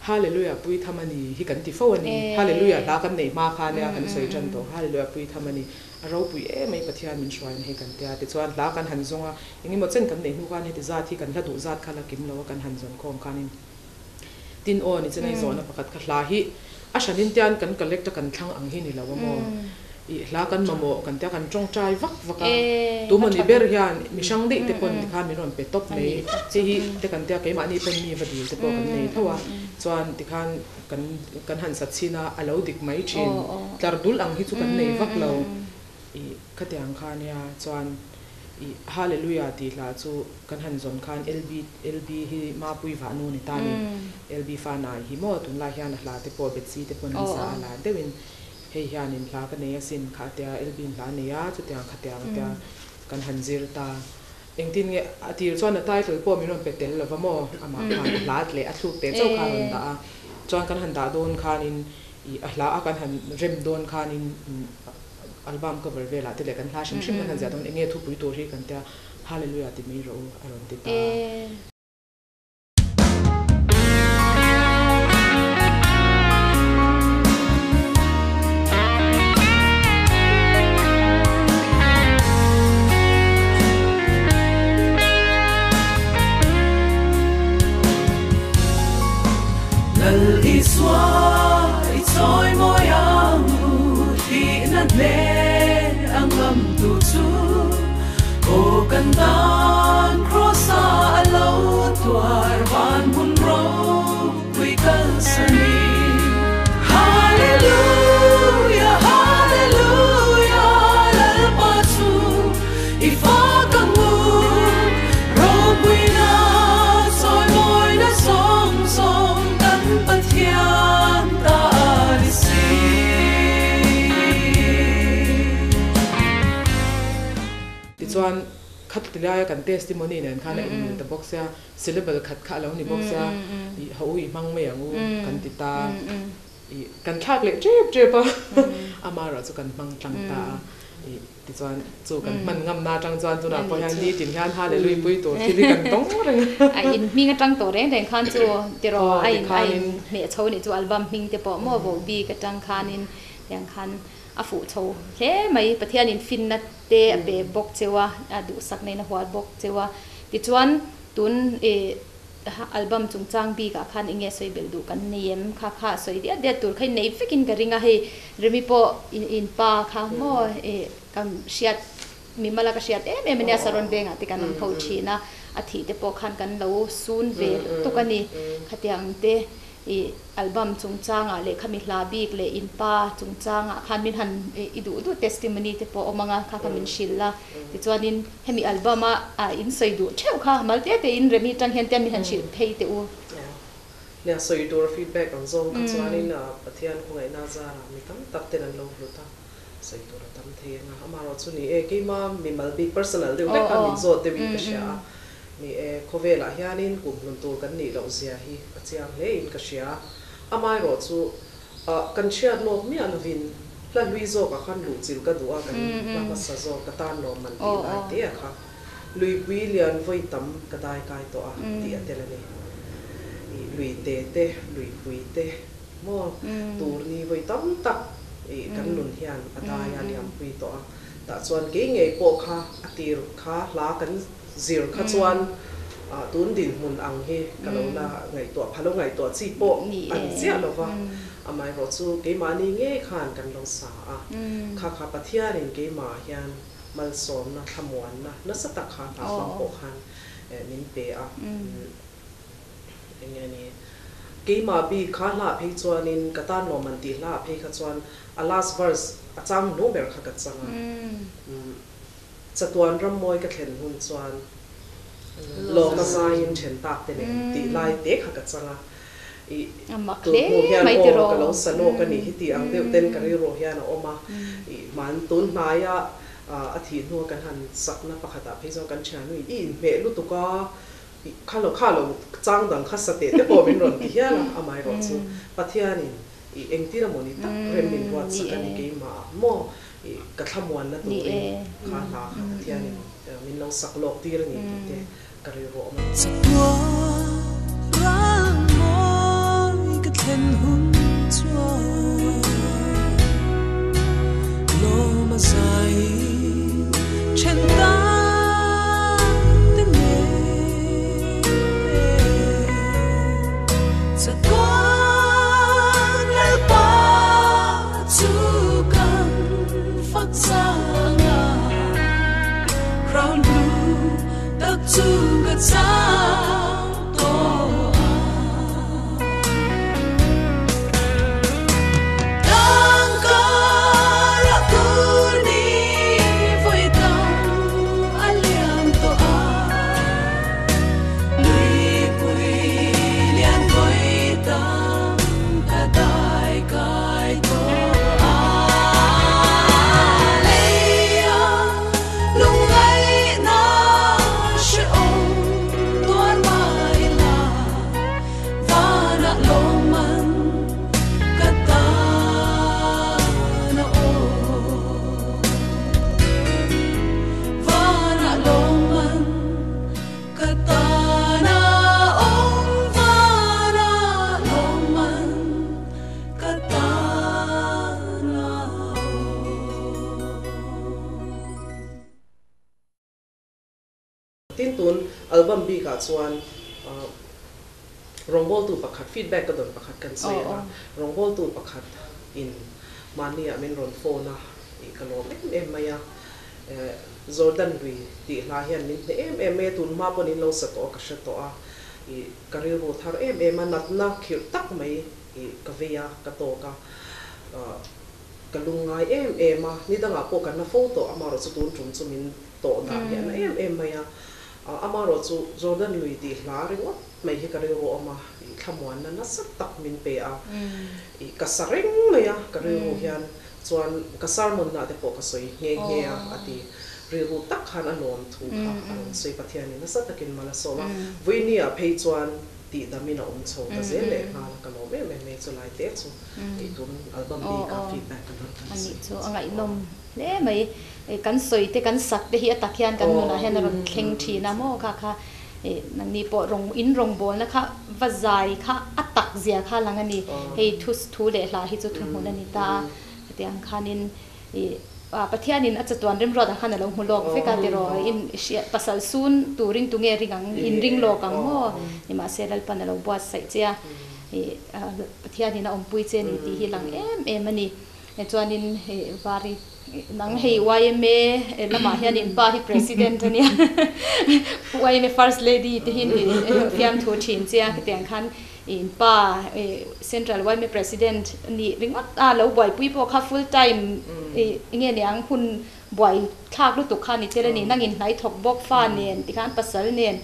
Hallelujah pui tham a ni hi kan ti fo a ni. Hallelujah hla kan neih hma khan nia kan sawi tan tawh. Hallelujah pui tham a ni. A ropui em mai Pathian min hruaina hi kan tia. Tichuan hla kan han zawng a, engemaw chen kan neih hnu khan heti zat hi kan hla duh zat kha la kim lo a kan han zawn khawm khanin tin aw ni chenai zawhna pakhat kha hla hi a hranin tian kan collect a kan thlang ang hi ni lo a maw. I hla kan mamawh kan tia kan tawngtai vak vak a, tumawni ber hian mi hrang daih te pawn tikhan min rawn pe tawp mai. Hei hi te kan tia keimahni pawn mi va dil te pawh kan nei tho a, chuan tikhan kan kan han sat chhin a, a lo dik mai thin. Tlar dul ang hi chu kan nei vak lo. I khatiang kha nia chuan i Hallelujah tih hla chu kan han zawn khan LB LB hi Mapui Vahnu ni ta ni. LB Fanai hi maw tunlai hian a hla te pawh Bethsy te pawn an sa a la deuhin. Hei hianin hla ka nei asin kha a tia, Elvin hla a nei a, chutiang khatiang a tia kan han zir ta. Engtin nge a tir chuan a title pawh min rawn pe tel lova maw? Amah khan a hla leh a thluk teh chauh kha a rawn dah a. Chuan kan han dah dawn khanin I a hla a kan han rem dawn khanin album cover velah te leh kan hla hrim hrim kan han ziah dawn eng nge thupui tur hi kan tia Hallelujah ti mai rawh u a rawn ti ta. Lal Isua i chawi mawi ang u tihna hle a ngam tu chu aw kan tan Kraws ah a lo tuar van hmun ropui kalsan i Hallelujah Hallelujah Lalpa chu i fak ang u Ropuina chawi mawina zawng zawng kan Pathian ta a ni si. Tichuan, khat ti laia kan testimony nen khan a inmil ta bawk sia, syllable khat kha a lo ni bawk sia, i ho u i hmang mai ang u kan ti ta. I kan thlak leh tep tep a, amaherawh chu kan hmang tlang ta a. I tichuan chu kan hman ngamna atang chuan tunah pawh hian nitin hian Hallelujah pui tur thil hi kan tawng reng a. A in hming atang tawh reng reng khan chu tiraw a in a in hmeh chho nih chu album hming te pawh maw voh bik atang khanin tiang khan a fuh chho hle mai. Pathianin finna te a pe bawk cheu a, a duhsakna in a hual bawk cheu a. Tichuan tun i Album chungchang bikah khan enge sawi belh duh kan nei em? Kha kha a sawi diat diat tur kha in nei vekin ka ring a, hei Remi pawh in pa kha maw ka hriat mimala ka hriat em em ania Saron vengah te kan awm ho thin a, a thih te pawh khan kan lo sun ve lutuk a ni. Khatiang te I album chungchangah leh khami hla bik leh in pa chungchangah khan min han i duh duh testimony te pawh awm ang a, kha kha min hrilh a. Tichuanin hemi album a in sawi duh theuh kha mal te te in Remi tang hian te min han hrilh phei teh u. Nia sawi tur feedback ang zawng kha chuanin Pathian khawngaihna zarah mi tam tak ten an lo hlut a, sawi tur a tam thei ang a. Amaherawh chu ni e, keima mimal bik personal deuh hlek kha min zawt deuhin ka hria a. Ni e, khawvelah hianin kum hlun tur kan nih loh zia hi a chiang hle in ka hria. Amaherawh chu kan hriat lawk miah lovin hla hlui zawkah khan luh chilh ka duh a, kan hla hmasa zawk ka tan lawm man tih lai te a kha luipui lian vawi tam ka dai kai tawh a tih a tel a ni. I lui te te, luipui te maw tur ni vawi tam tak i kan nun hian a dai a liampui tawh a. Tah chuan kei ngei pawh kha a tir kha hla kan Zir kha chuan tun dinhmun ang hi ka lo la ngaihtuah pha lo ngaihtuah chi pawh a ni chiah lo va, amaherawh chu keimahni ngei khan kan lo sa a, kha kha Pathianin keimahah hian malsawmna, thlamuanna nasa tak kha hna hmang pawh khan min pe a. Eng nge ni? Keimah bik kha hlah phei chuanin ka tan lawm an tih hlah phei kha chuan a last verse a chang hnu ber kha ka chang a. Chatuan rammawi ka thlen hun chuan lawma zaiin then tak te nen tih lai te kha ka chang a, i tun hnu hian aw ka lo sa lawk a nih hi tih ang deuh ten ka rilru hian a awm a, i hman tun hnaia a thih hnua kan han sakna pakhatah phei chuan kan thiannu i inhmeh lutuk a, i kha lo kha lo chang dang kha sa teh te pawh min rawn ti hial a, amaherawh chu Pathianin i engtir emaw ni tak rem min ruatsak a ni keimah maw I ka thlamuanna turin kha hla kha Pathianin min lo sak lawk tir a ni tih te ka rilru awm a ni. Chatuan rang mawi ka thlen hun chuan lawm a zaiin then ta te nen. Chatuan Lalpa chu kan fak zang a, Crown blue tak chu ka chang tawh a. Tangkar a tur ni vawi tam a lian tawh a, Luipui lian vawi tam ka dai kai tawh a. Leia lungngaihna hrehawm tuar Tin tun album bikah chuan rawngbawltu pakhat feedback ka dawn pakhat kan sawi ang a, rawngbawltu pakhat in mahni ah min rawn phone a i ka lawm em em mai a, Jordan lui tih hla hian min hneh em em mai a, tun hma pawn in lo sa tawh a ka hre tawh a, i ka rilru thar em em a, natna khirh tak mai i ka vei a, ka tawk a, ka lungngai em em a, ni dangah pawh ka na fo tawh, amaherawh chu tun tum chu min tawh dan hi a na em em mai a, amaherawh chu Jordan lui tih hla ringawt mai hi ka rilru awm a, i thlamuanna nasa tak min pe a, i ka sa reng mai a, ka rilru hian chuan ka sermon na te pawh ka sawi nghe nghe a, a ti. Rilru tak khan a lawm thu kha a rawn sawi, Pathianin nasa takin mal a sawm a, Vawinia phei chuan tih damin a awm chho ta zel leh nghal a, ka lawm em em mai chu lai te chu ei tun album bik a feedback ka dawn kan sawi chu a ngaihnawm hle mai, kan sawi te kan sak te hi a tak hian kan nunah hian a rawn thleng thin a maw kha kha nangni pawh rawng in rawngbawlna kha va zai kha a tak zia kha lang a ni, hei thu thu leh hla hi chu thuhmun a ni ta a, hetiang khanin Ih, Pathianin a chatuan remruatah khan a lo hmu lawk vek a tiraw, in hriat pasal sun turin tunge ring ang, in ring lawk ang maw? Nimahse Lalpan a lo buatsaih che a, ih, Pathianin a awmpui che a ni tih hi lang em em a ni. Chuanin hei Vari, nang hei yma lamah hian in pa hi President a nia, yma First Lady te hi fiamthu thin che a, khatiang khan In pa Central yma President nih ringawt a lo buaipui pawh kha full time nge ni ang hun buai thlak lutuk kha ni tel a ni. Nangin hnai thawk bawk fa nen tikhan pasal nen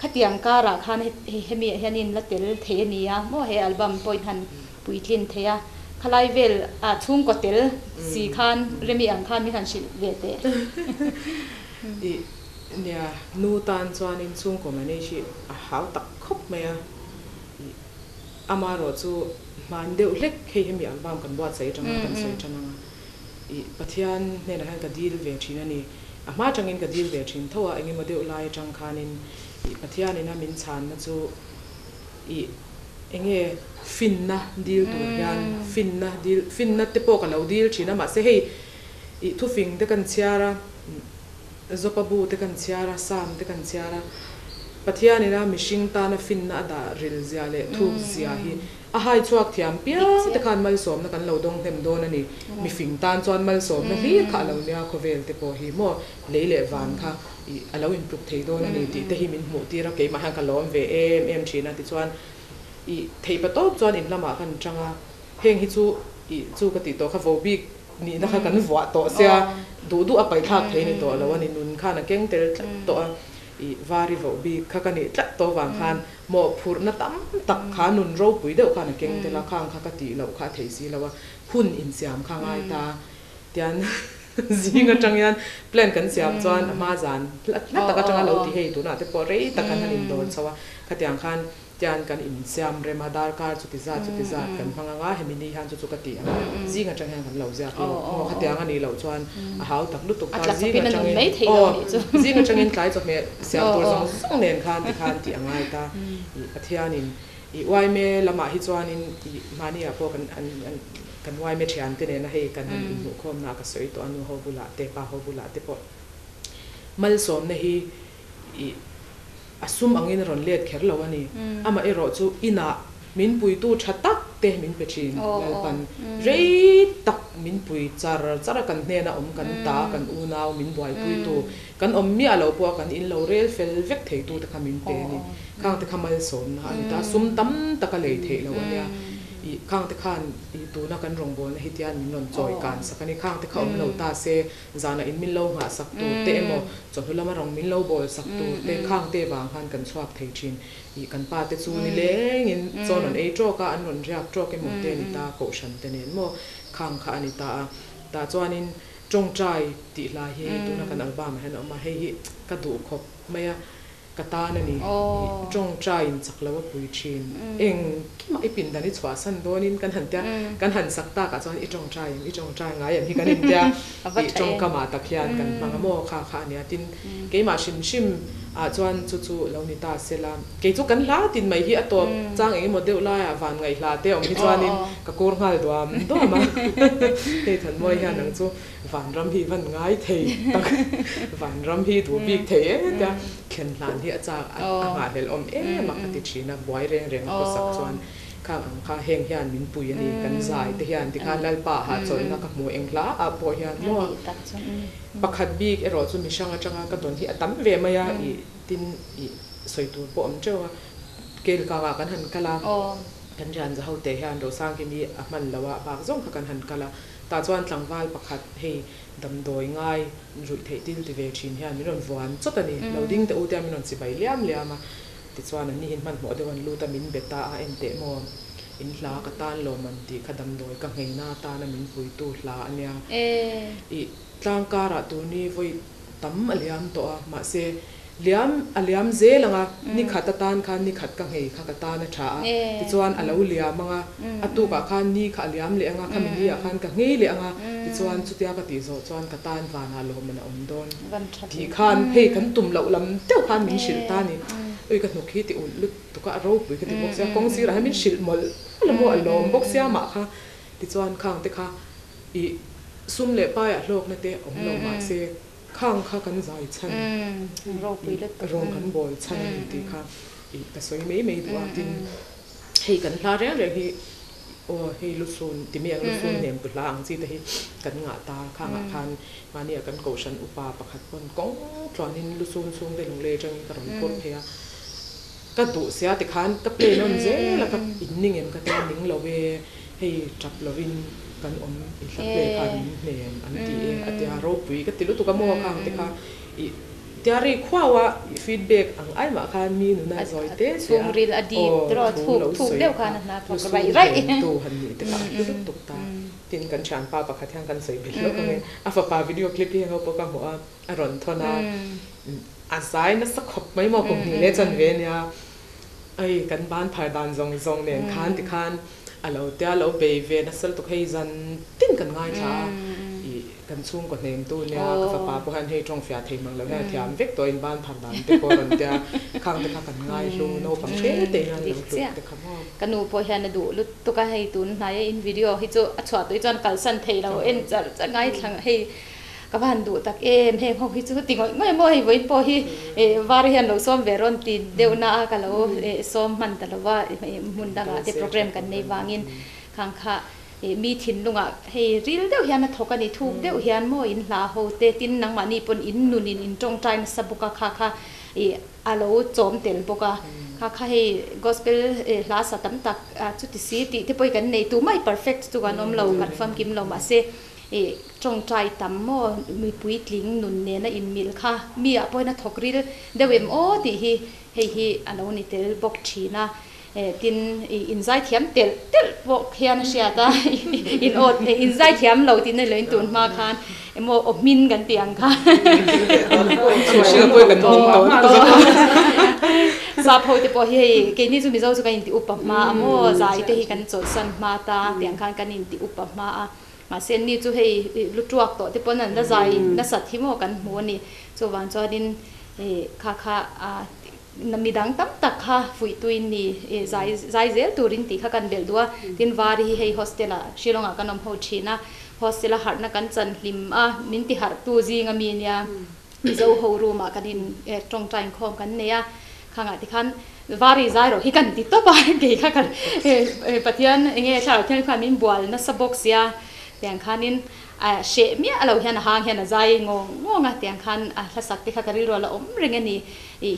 khatiang karah khan hemi ah hian in la tel thei a ni a maw he album pawh in han puitlin thei a khalai vel ah chhungkaw tel si khan Remi ang khan min han hrilh ve teh. Ih nia nu tan chuanin chhungkaw manage hi a hau tak khawp mai a. Amaherawh chu hman deuh hlek hei hemi album kan buatsaih atanga kan sawi tan anga ih Pathian hnenah hian ka dil ve thin a ni. A hma atangin ka dil ve thin tho a, engemaw deuh lai atang khanin ih Pathianin a min chhanna chu ih enge finna dil tur hian finna dil finna te pawh ka lo dil thin a mahse hei ih thufing te kan chhiar a Zopa bu te kan chhiar a, Psalm te kan chhiar a, Pathianin a mihring tana finna a dah ril zia leh thuk zia hi a hai chhuak thiam piang te khan malsawmna kan lo dawng hnem dawn a ni. Mifing tan chuan malsawmna hlir kha a lo nia, khawvel te pawh hi maw lei leh van kha ih a lo intluk thei dawn a ni tih te hi min hmuh tir a, keimah hian ka lawm ve em em thin a tichuan ih theihpa tawp chuan in lamah kan tang a, heng hi chu ih chu ka tih tawh kha vo bik Nihna kha kan vuah tawh sia, duh duh a paihthlak thei ni tawh lo a ni, nun khan a keng tel tlat tawh a, ih vari voh bik kha ka nih tlat tawh vang khan mawhphurhna tam tak kha nun ropui deuh khan a keng tel a, khang kha ka tih loh kha a thei si lo a, hun insiam kha a ngai ta tian zing atang hian plan kan siam chuan a hma zan hla tak atanga lo ti hei tunah te pawh rei tak an han indawr chho a, khatiang khan Tian kan insiam rem a, darkar chuti zat chuti zat kan hmang ang a, hemi ni hian chu chu ka ti ang a, zing atang hian kan lo ziak lawk maw, khatiang a nih loh chuan a hau tak lutuk ta, zing atangin aw zing atangin tlai chawhmeh siam tur zawng zawng nen khan tikhan tih a ngai ta, ih Pathianin ih uaime lamah hi chuanin ih mahni ah pawh kan an kan uaime thian te nena hei kan han inhmuhkhawmna ah ka sawi tawh a, nu ho bulah te pa ho bulah te pawh malsawmna hi ih a sum angin a rawn let kher lo a ni. Amaherawh chu inah min puitu tha tak te min pe thin. Lalpan rei tak min pui char char a, kan hnena awm kan ta, kan unau min buaipuitu, kan awm miah lo pawh a kan in lo rel fel vek theitu te kha min pe a ni. Khang te kha malsawmna a ni ta, sum tam tak a lei theih lo a nia. Ih khang te khan ih tuna kan rawngbawlna hi tian min rawn chawi kan sak a ni. Khang te kha awm lo ta se Zanah in min lo nghah sak tur te emaw, chawhnu lama rawng min lo bawl sak tur te, khang te vang khan kan chhuak thei thin. Ih, kan pa te chu nilengin chaw rawn ei tawk a, an rawn riak tawk emaw te a ni ta, kohhran te nen maw khang kha a ni ta a. Tah chuanin tawngtai tih hla hi tuna kan album ah hian a awm a, hei hi ka duh khawp mai a. Ka tan a ni. I tawngtai in chak lo a pui thin. Eng kimah i pindan i chhuahsan dawnin kan han tia, kan han sak takah chuan i tawngtai em, i tawngtai ngai em hi kan intia. I tawngkam ah tak hian kan hmang a maw kha kha a nia tin keimah hrim hrim ah chuan chu chu lo ni ta sela kei chu kan hla tin mai hi a tawp chang eng emaw deuh laiah van ngaih hla te a awm hi chuanin ka kur nghal duam duam a hei Thanmawi hian ang chu vanram hi van ngai thei tak vanram hi duh bik thei em tia thlen hlan hi a chak a nghahhlelh awm em a ka ti thin a buai reng reng a khawsak chuan. Khang ang kha heng hian min pui a ni, kan zai te hian tikhan Lalpa ah chawlhna ka hmu eng hla ah pawh hian maw pakhat bik erawh chu mihrang atanga ka dawn hi a tam ve mai a, ih tin ih sawi tur pawh awm teuh a, kel kang ah kan han kal a, kan rian za ho te hian Rosangkim hi a hman lo a, bak zawng kha kan han kal a, tah chuan tlangval pakhat hei damdawi ngai ruih theih til ti ve thin hian min rawn vuan chawt a ni, lo ding teh u te hian min rawn chibai liam liam a. Tichuan an nihin hmanhmawh deuh an lut a, min be ta a, enteh maw, in hla ka tan lawm an tih kha damdawi ka ngheina atana min puitu hla a nia. Ih, tlang karah turni vawi tam a liam tawh a, mahse liam a liam zel ang a, ni khat atan khan ni khat ka nghei kha ka tan a tha a, tichuan a lo liam ang a, a tukah khan ni kha a liam leh ang a, khami ni ah khan ka nghei leh ang a, tichuan chutia ka tih zawh chuan ka tan vanah lawm an a awm dawn. Tih khan hei kan tum loh lam deuh khan min hrilh ta ni. Ui ka hnuk hi ti ulh lutuk a, a ropui ka ti bawk sia, kawng sirah hian min hrilh mawlh mawlh a maw, a lawm bawk sia mah kha. Tichuan khang te kha ih sum leh paiah hlawkna te awm lo mahse khang kha kan zai chhan rawng kan bawl chhan a ni tih kha ih ka sawi mai mai duh a. Tin hei kan hla reng reng hi aw hei lusun ti mai ang lusun hnem tu hla ang chi te hi kan ngah ta khangah khan Mahnia kan kohhran upa pakhat pawn kawng tluanin lusun chhungte lunglei atangin ka rawn phur phei a, ka duh sia tikhan ka play nawn zel a, ka in ning em ka tia ning lo e, hei tap lovin kan awm i hla play khan min hnem an ti e a tia ropui ka ti lutuk a maw khang te kha i tia ri khuau a i feedback ang ai mah khan mi nuna zawi te te a aw thu lo sawi kha lusun hnemtu han nih te kha a hlu lutuk ta. Tin, kan thianpa pakhat hian kan sawi belh lawk ang e. A fapa video clip hi englo pawh ka hmuh a, a rawn thawn a, a zai nasa khawp mai maw kum hnih leh chan ve ania. Ai, kan ban phar dan zawng zawng nen khan tikhan a lo tia lo bei ve nasa lutuk hei zan tin kan ngaithla a, ih kan chhungkaw hnemtu nia ka fapa pawh hian hei tawng fiah thei mang lo hian a thiam vek tawh in ban phar dan te pawh a rawn tia, khang te kha kan ngaihlu naupang te te hian lo hlut te kha maw. Ka nu pawh hian a duh lut tuk a, hei tun hnaia in video hi chu a chhuah tawh hi chuan kalsan thei lo en char char ngai thlang hei ka va han duh tak em heng ho hi chu ti ngawih ngawih maw hei vawiin pawh hi var hian lo sawm ve rawn ti deuh na a ka lo sawm hman ta lo va hmun dangah te program kan nei vangin khang kha mi thinlungah hei ril deuh hian a thawk a ni thuk deuh hian maw in hla ho te tin nangmahni pawn in nunin in tawngtai nasa bawk a kha kha ih A lo chawm tel bawk a, kha kha hei gospel hla sa tam tak chuti si tih te pawh hi kan nei tumah hi perfect chu kan awm lo, kan famkim lo mahse ih tawngtai tam maw mi puitling nun nena inmil kha mi ah pawhin a thawk ril deuh em aw tih hi hei hi a lo ni tel bawk thin a, tin ih inzaithiam telh telh pawh khian a hriat a, in aw inzaithiam lo tih na loin tun hma khan Emaw aw hmin kan tih ang kha. Sap ho te pawh hi hei keini chu Mizo chu kan inti upa hma a maw zai te hi kan chawlhsan hma ta tiang khan kan inti upa hma a mahse ni chu hei lu tuak tawh te pawn an la zai nasat hi maw kan hmu a ni chuvang chuanin kha kha midang tam tak kha fuihtuin ni zai zai zel turin tih kha kan belh duh a tin Vari hi hei hostel ah Shillong ah kan awm ho thin a. Hostel a harhna kan chan hlim a, min ti harhtu zing a mi nia Mizo ho room ah kan in tawngtai inkhawm kan nei a, khangah tikhan Vari zai rawh hi kan ti tawp a, kei kha kan Pathian enge thlarau thianghlim khan min bual nasa bawk sia tiang khanin hreh miah lo hian a hang hian a zai ngawng ngawng a, tiang khan a hlasak te kha ka rilru a la awm reng a ni,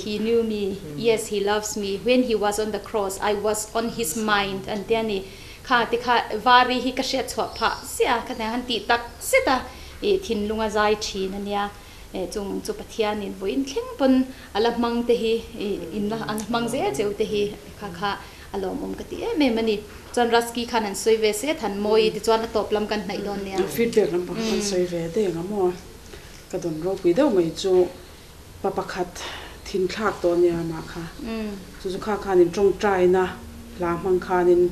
He knew me, yes he loves me, when he was on the cross I was on his mind an ti a ni. Kha ti kha Vari hi ka hriat chhuah phah ziah a, ka hna han tih tak zet a, ih thinlung a zai thin a nia, eh chung chu Pathianin vawiin thleng pawn a la hmang te hi ih in la a la hmang zel cheu te hi kha kha a lawmawm ka ti em em a ni. Chuan Rusky khan han sawi ve se than mawi tichuan a tawp lam kan hnaih dawn nia. Feedback lampang kha kan sawi ve deng a maw? Ka dawn ropui deuh mai chu pa pakhat thin thlak tawh nia mah kha. Chu chu kha khanin tawngtaina hla hmang khanin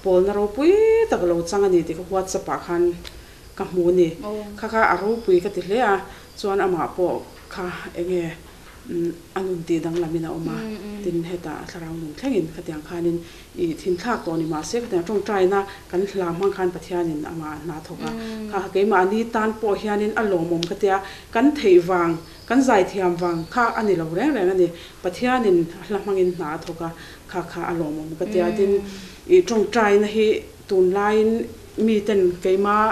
pawlna ropui tak a lo chang a ni tih ka WhatsApp ah khan ka hmu ni. Kha kha a ropui ka ti hle a, chuan amah pawh kha enge a nun tih danglamin a awm a, tin hetah thlarau nun thlengin khatiang khanin i thinthlak tawh ni mahse khatiang tawngtaina kan hla hmang khan Pathianin amah a hna thawk a, kha kha keimahni tan pawh hianin a lawmawm ka tia, kan theih vang, kan zaithiam vang kha a ni lo reng reng a ni, Pathianin a hla hmangin hna a thawk a, kha kha a lawmawm ka tia, tin i tawngtaina hi tunlaiin miten keimah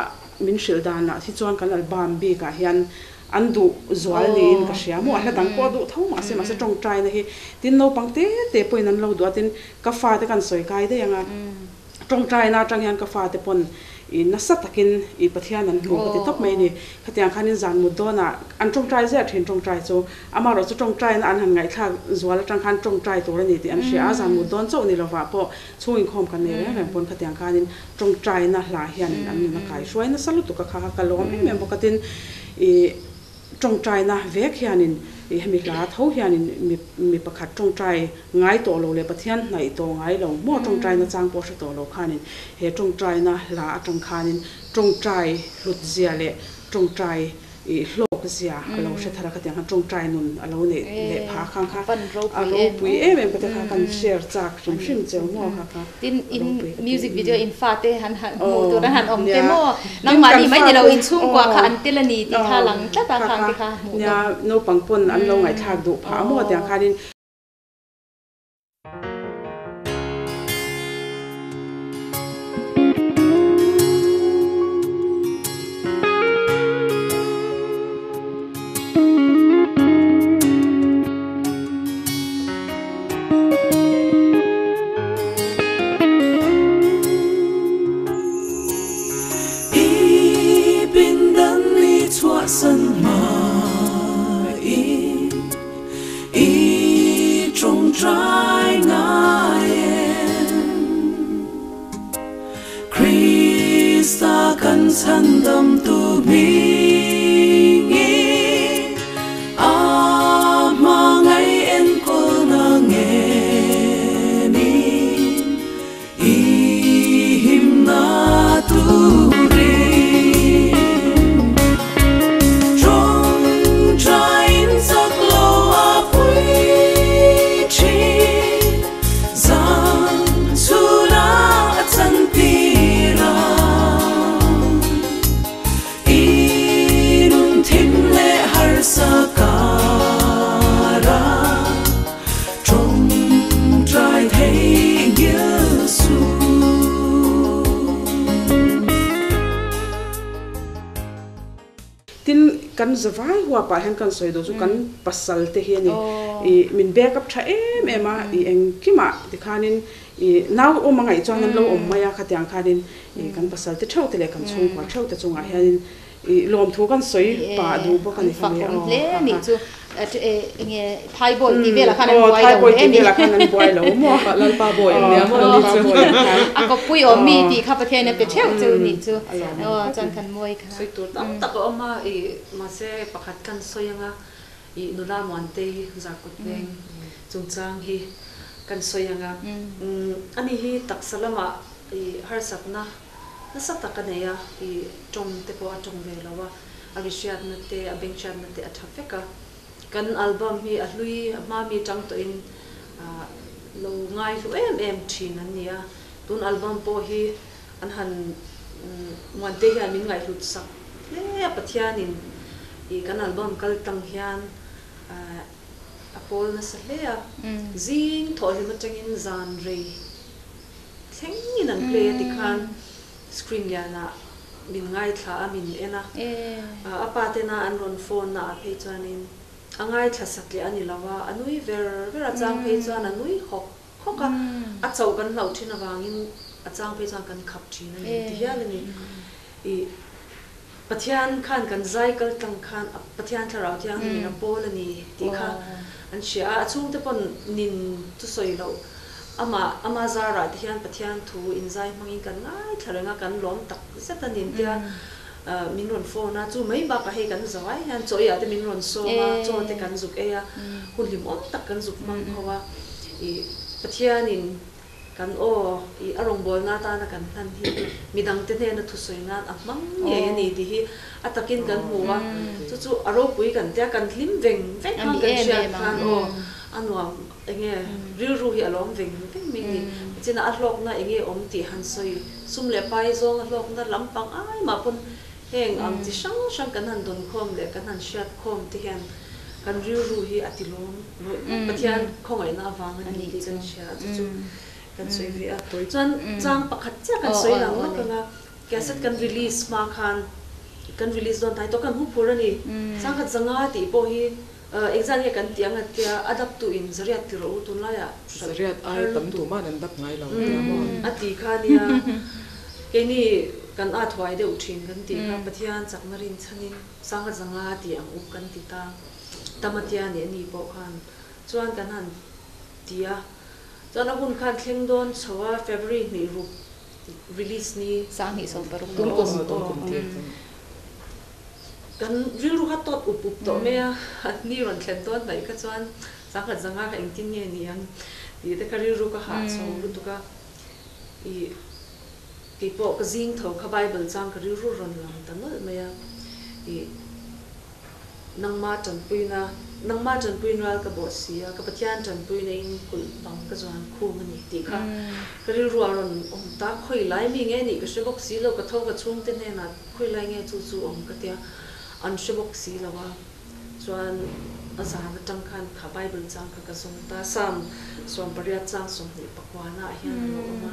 min hrilh danah hi chuan kan album bikah hian An duh zual niin ka hria maw, a hla dang pawh a duh tho mahse, mahse tawngtaina hi tin naupang te te pawhin an lo duh a, tin ka fate kan sawi kai daih ang a, tawngtaina atang hian ka fate pawn i nasa takin i Pathian an hmu ka ti tawp mai a ni. Khatiang khanin zan mut dawnah an tawngtai ziah thin tawngtai chu, amaherawh chu tawngtaina an han ngaihthlak zual atang khan tawngtai tur a ni tih an hria a, zan mut dawn chauh ni lovah pawh chhung inkhawm kan nei reng reng pawn khatiang khanin tawngtaina hla hianin an nun a kaihruai nasa lutuk a, kha kha ka lawm em em bawk a, tin I tawngtaina vek hianin i hemi hla tho hianin mi mi pakhat tawngtai ngai tawh lo leh Pathian hnaih tawh ngai lo maw tawngtaina chang pawh hre tawh lo khanin he tawngtaina hla atang khanin tawngtai hlut zia leh tawngtai i hlawk zia a lo hre thar a khatiang khan tawngtai nun a lo neih leh phah khang kha a ropui em em ka ti kha kan share chak hrim hrim cheu maw kha kha. Tin in music video in fate han han hmuh tur an han awm te maw? Nangmahni mai ni lo in chhungkua kha an tel a ni tih kha lang tlat a khang te kha hmuh tur. Nia naupang pawn an lo ngaihthlak duh phah a maw tiang khanin. I pindan i chhuahsan hmain i tawngtai ngai em? Krista kan chhandamtu hmingin a hmangaih enkawlna ngenin i himna turin tawngtaiin chak lo a pui thin. Zan chhuna a chantir a, i nun thim leh harsa kara tawngtai thei ngil suh. Tin, kan zavai huapah hian kan sawi duh chu kan pasal te hi a ni. I min back up tha em em a, i engkimah tikhanin i nau awm a ngaih chuan an lo awm mai a, khatiang khanin i kan pasal te theuh te leh kan chhungkua theuh te chungah hianin i lawmthu kan sawi pah duh bawk a ni kha mi. An fakawm hle a nih chu. Enge Thaibawi tih velah khan an buai lo hle a ni. Thaibawi tih velah khan an buai lo maw. Lalpa bawi an nia maw ni chu. A kawppui awm mi tih kha Pathian a pe theuh chu nih chu. Aw chuan kan mawi kha. Sawi tur tam tak a awm a, i mahse pakhat kan sawi anga i nula Muantei Zarkawt veng chungchang hi kan sawi anga ani hi taksa lamah i harsatna nasa tak a nei a, i tawng te pawh a tawng ve lo a, a ri hriatna te a beng hriatna te a tha vek a, kan album hi a hlui a hma mi tang tawhin lo ngai hlu em em thin an ni a, tun album pawh hi An han Muante hian min ngaihhlut sak hle a, Pathianin i kan album kal tang hian a pawl nasa hle a, zing thawhhlim atangin zan rei thlengin an play a tikhan screen lianah min ngaithla a, min en a, a pa tena an rawn phone na ah phei chuanin a ngaithla satliah a ni lo a, a nui ver ver a, chang phei chuan a nui hawk Khawk a, a chauh kan hlauh thin avangin a chang phei chuan kan khap thin a ni ti hial a ni. I Pathian khan kan zai kal tlang khan Pathian thlarau thianghlim in a pawl a ni tih kha an hria a, a chhungte pawn nin chu sawi loh amah ama zarah te hian Pathian thu inzai hmangin kan ngaithla reng a, kan lawm tak zet a ni tia min rawn phone a, chu mai bakah hei kan zo ai hian chaw eiah te min rawn sawm a, chaw te kan zuk ei a, hun hlimawm tak kan zuk hmang ho a. I Pathianin Kan aw i a rawngbawlna atana kan hlan hi midangte hnena thusawi nan a hmang ngei a ni tih hi a takin kan hmu a, chu chu a ropui kan tia kan hlim veng veng khan kan hriat khan aw a nuam enge rilru hi a lawm veng veng mai ni. China a hlawkna enge awm tih han sawi sum leh pai zawng a hlawkna lampang ai mah pawn heng ang chi hrang hrang kan han dawnkhawm leh kan han hriat khawm te hian kan rilru hi a ti lawm. Pathian khawngaihna avang a ni tih kan hria a, chu chu kan sawi ve a. Chuan chang pakhat chiah kan sawi lang lawk ang a, cassette kan release hma khan kan release dawn hnai tawh kan hu phur a ni. Changkhat zanga tih pawh hi engzat nge kan tih ang a tia a dap tu in zariat ti rawh u tunlaiah hralh Zariat ai tam tu man an dap ngai lo tia maw? A ti kha nia keini kan at huai deuh thin kan tih kha Pathian chakna rinchhanin sangkhat zanga tih ang u kan ti ta. Tamatia nih a ni pawh khan chuan kan han ti a, chuan a hun khan thleng dawn chho a, February hnih ruk release ni. 2026 tum kum. Tum kum tir chu. Kan rilru kha tawt up up tawh mai a, ni rawn thlen dawn hnaih kha chuan sangkhat zanga kha engtin nge ni ang tih te kha rilru ka hah chho lutuk a, ih keipawh ka zing tho kha Bible chang ka rilru rawn lang ta nawlh mai a, ih. Nangma tanpuina, Nangma tanpuin ral ka bawh si a, ka Pathian tanpuina in kulh bang ka zuan khum a ni tih kha ka rilru a rawn awm ta. Khawi lai mi nge nih ka hre bawk si lo, ka tho ka chhungte hnenah khawi lai nge chu chu awm ka tia an hre bawk si lo a, chuan a zan atang khan kha Bible chang kha ka zawng ta, Psalm 18 chang 24 ah hian a lo awm a,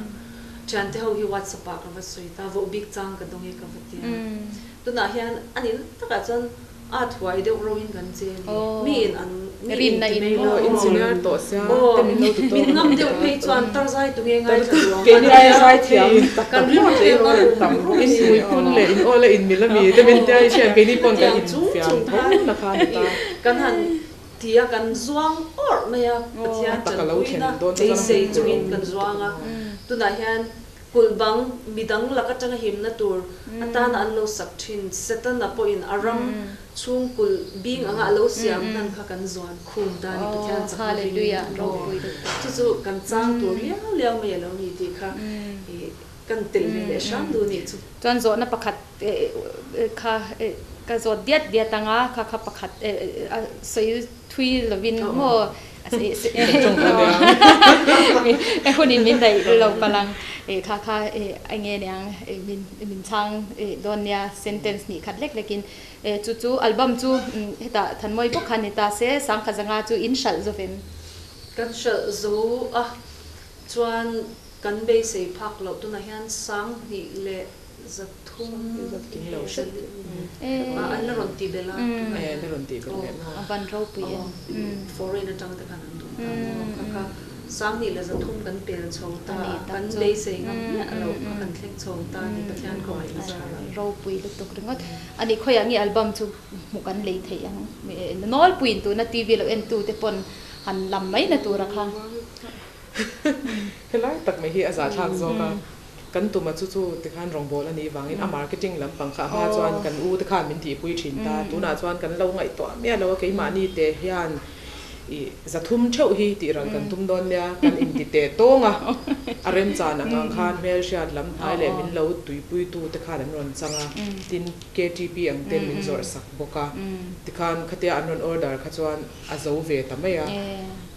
thiante ho hi WhatsApp ah ka va sawi ta, vohbik chang ka dawng e ka va tia. Tunah hian a nih takah chuan a thuai deuh roin kan che a ni. Mi in an mi in ti mai lo. Engineer tawh sia te min lo ti tawh. Min ngam deuh phei chuan tarzai tu nge ngaithla duh ang. Keini ai zai thiam tak tak maw che rual an tam. In mui phun leh in aw leh in mil ami te min tia i hriat keini pawn kan in fiam tho na kha ni ta. Kan han ti a kan zuang awrh mai a Pathian tanpuina beisei chungin kan zuang a. Tunah hian Kulh bang midang lak atanga himna tur atana an lo sak thin Setana pawhin a ram chhung kulh bing anga a lo siam hnan kha kan zuan khum ta a ni Pathian chakna ringin chu chu kan chang tur liau liau mai a lo ni tih kha kan telh ve leh hram duh nih chu. Chuan zawhna pakhat kha ka zawt diat diat anga kha kha pakhat sawi thui lovin maw Hunin min daih lo palh ang. Kha kha eng nge niang min chhang dawn nia sentence hnih khat lek lekin. Chu chu album chu hetah Thanmawi bawk kha ni ta se, Sangkhazanga chu in hralh zo vem? Kan hralh zo a, chuan kan beisei phak loh tunah hian 2000 leh 300 an la rawn ti belh a. E, la rawn ti belh leh maw? A van ropui em. Foreign atang te khan an duh ta maw? Kha kha 2300 kan pel chho ta a, kan beisei ngam miah loh kha kan thleng chho ta a ni Pathian khawngaihna zarah. Ropui lutuk ringawt. A nih khawiah nge album chu hmuh kan lei theih ang? Nawlpuiin tuna TV lo en tu te pawn han lam mai na tura kha. Helai tak mai hi a zahthlak zawk a. Kan tuma chu chu tikhan rawngbâwl a nih vangin a marketing lampang kha a hma chuan kan u te khan min tihpui thin ta. Tunah chuan kan lo ngaihtuah miah lo a, keimahni te hian ih 300 theuh hi tih ral kan tum dawn nia, kan inti teh tawng a. A remchan ang ang khan hmelhriat lam hnai leh min lo tuipuitu te khan an rawn chang a, tin KTP ang ten min zawrh sak bawk a. Tikhan khatia an rawn order kha chuan a zo ve ta mai a.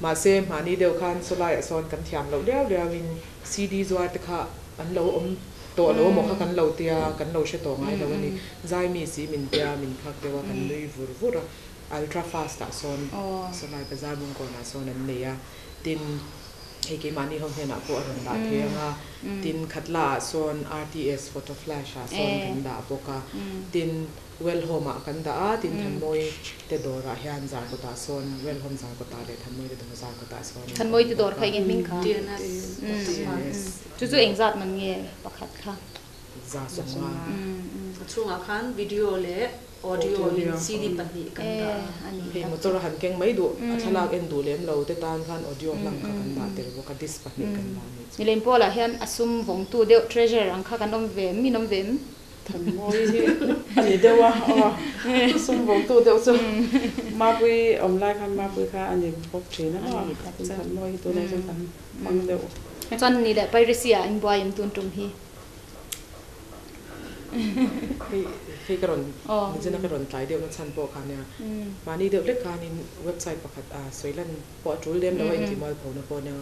Mahse mahni deuh khan sawlaiah sawn kan thiam loh liau liauin CD zuar te kha an lo awm tawh lo amaw kha kan lo tia, kan lo hre tawh ngai lo a ni. Zaimi si min tia min khak deuh a, kan nui vur vur a. Ultra fast ah sawn Sawlai Bazar Bungkawn ah sawn an nei a, tin hei keimahni ho hnenah pawh a rawn dah thei ang a, tin Khatla ah sawn RTS photo flash ah sawn kan dah bawk a, tin Well Home ah kan dah a, tin Thanmawi te dawrah hian Zarkawtah sawn Well Home Zarkawtah leh Thanmawi te dawr Zarkawtah sawn in Thanmawi te dawr kha eng nge hming kha? TNS. Chu chu eng zat man nge pakhat kha? 150. A chhungah khan video leh audio in CD pahnih kan dah a. Hei motor a han keng mai duh, a thlalak en duh lem lo te tan khan audio hlang kha kan dah tel bawk a, disc pahnih kan dah a nih chu. Milem Paul-ah hian a sum vawngtu deuh treasure ang kha kan awm ve em? Min awm ve em? Thanmawi hi a ni deuh a, aw sum vawngtu deuh chu Mapui awm lai khan Mapui kha a ni bawk thin a maw? Thanmawi hi tunah chuan kan hmang deuh. Chuan ni leh piracy ah in buai em tun tum hi? Hei hei ka rawn nizina ka rawn tlai deuh na chhan pawh kha nia mahni deuh lek khanin website pakhat a sawi lan pawh a tul lem lo a intihmual phona pawh ania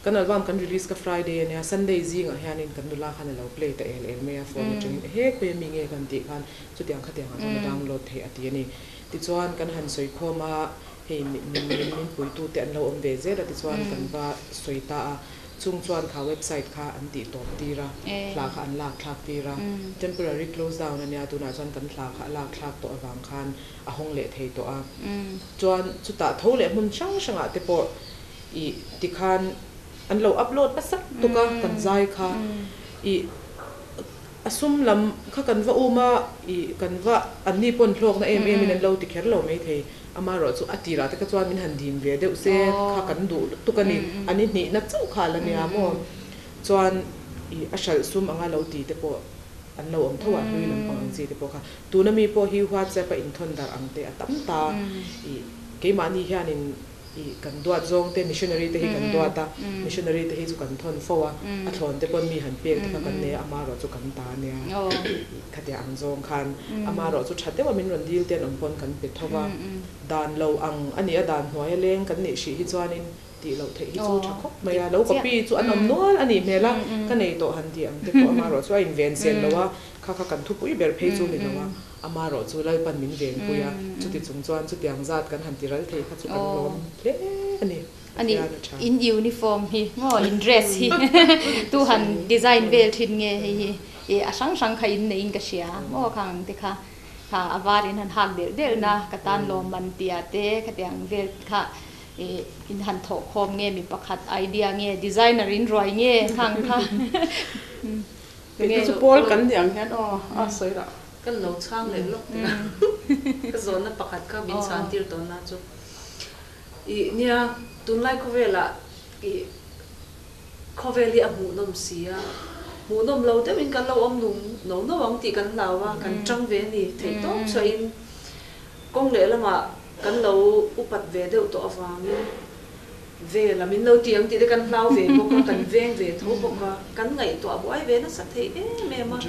kan album kan release ka Friday ania Sunday zingah hianin kan nula khan a lo play ta el el mai a phone atangin ehe khawi ami nge kan tih khan chutiang khatiang ah chuan a download theih a ti a ni tichuan kan han sawi khawm a hei min min puitute an lo awm ve zel a tichuan kan va sawi ta a. Chung chuan kha website kha an tih tawp tir a, hla kha an lak thlak tir a. Temporary close down a nia, tunah chuan kan hla kha a lak thlak tawh avang khan a hawng leh thei tawh a. Chuan chutah tho leh hmun hrang hrangah te pawh ih tikhan an lo upload nasa tuk a kan zai kha. Ih a sum lam kha kan va um a, ih kan va anni pawn hlawkna em em in an lo ti kher lo maithei. Amaherawh chu a tirah te kha chuan min han dim ve deuh se kha kan duh lutuk a ni. A ni hnihna chauh kha a la nia maw? Chuan ih a hralh sum anga lo ti te pawh an lo awm tho a, hlui lampang ang chi te pawh kha. Tuna mi pawh hi WhatsApp a inthawn darh ang te a tam ta. Ih keimahni hianin ih kan duat zawng te missionary te hi kan duat a, missionary te hi chu kan thawn fo a, a thlawn te pawn mi han pek te kha kan nei a, amaherawh chu kan ta a nia. Khatiang ang zawng khan amaherawh chu tha deuha min rawn dil te an awm pawn kan pe tho va, dan lo ang a nih a dan hnuaia leng kan nih hrih hi chuanin tih loh theih hi chu tha khawp mai a, lo copy chu an awm nual a nih hmel a, ka nei tawh han tih ang te pawh amaherawh chu a inven sel lo a, kha kha kan thupui ber phei chu ni lo a, amaherawh chu Lalpan min venpui a, chuti chung chuan chutiang zat kan han ti ral thei kha chu kan lawm hle a ni. Ani in uniform hi maw in dress hi tu han design vel thin nge hei hi ih a hrang hrang kha in nei in ka hria maw khang ang te kha kha a var in han hak delh delh na ka tan lawm man tia te khatiang vel kha ih in han thawh khawm nge mi pakhat idea nge designer in ruai nge khang kha Kei chu pawl kan ni ang hian aw a sawi rah. Kan lo chhang leh lawk teh a ka zawnna pakhat kha min chhan tir tawn na chu. Ih nia, tunlai khawvelah ih khawvel hi a hmuhnawm si a, hmuhnawm lo deuhin kan lo awm nung no no ang tih kan hlau a, kan tang ve a ni theih tawp chhuahin kawng lehlamah kan lo upat ve deuh tawh avangin ve la min lo ti ang tih te kan hlau ve bawk a, kan veng ve tho bawk a, kan ngaihtuah buai ve nasa thei em em a,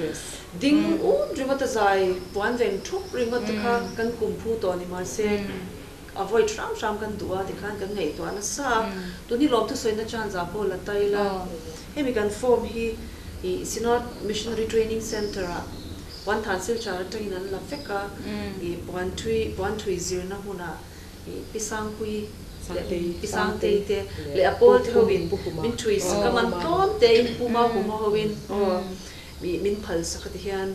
ding ut ringawt a zai puan veng thup ringawt te kha kan kum phu tawh ni mahse, A vawi hram hram kan duh a tikhan kan ngaihtuah nasa a, tun hi lawmthu sawina chance ah pawh la ta ila, hemi kan form hi ih Synod Missionary Training Centre ah Puanthan Silchar atangin an la vek a, ih Puanthui Puanthui zirna hmunah ih Pi Sangpui leh Pi Sangtei te leh a pawl te hoin min thui sak a, man tlawm te in Pu Maupuma hoin aw ih min phal sak a tihian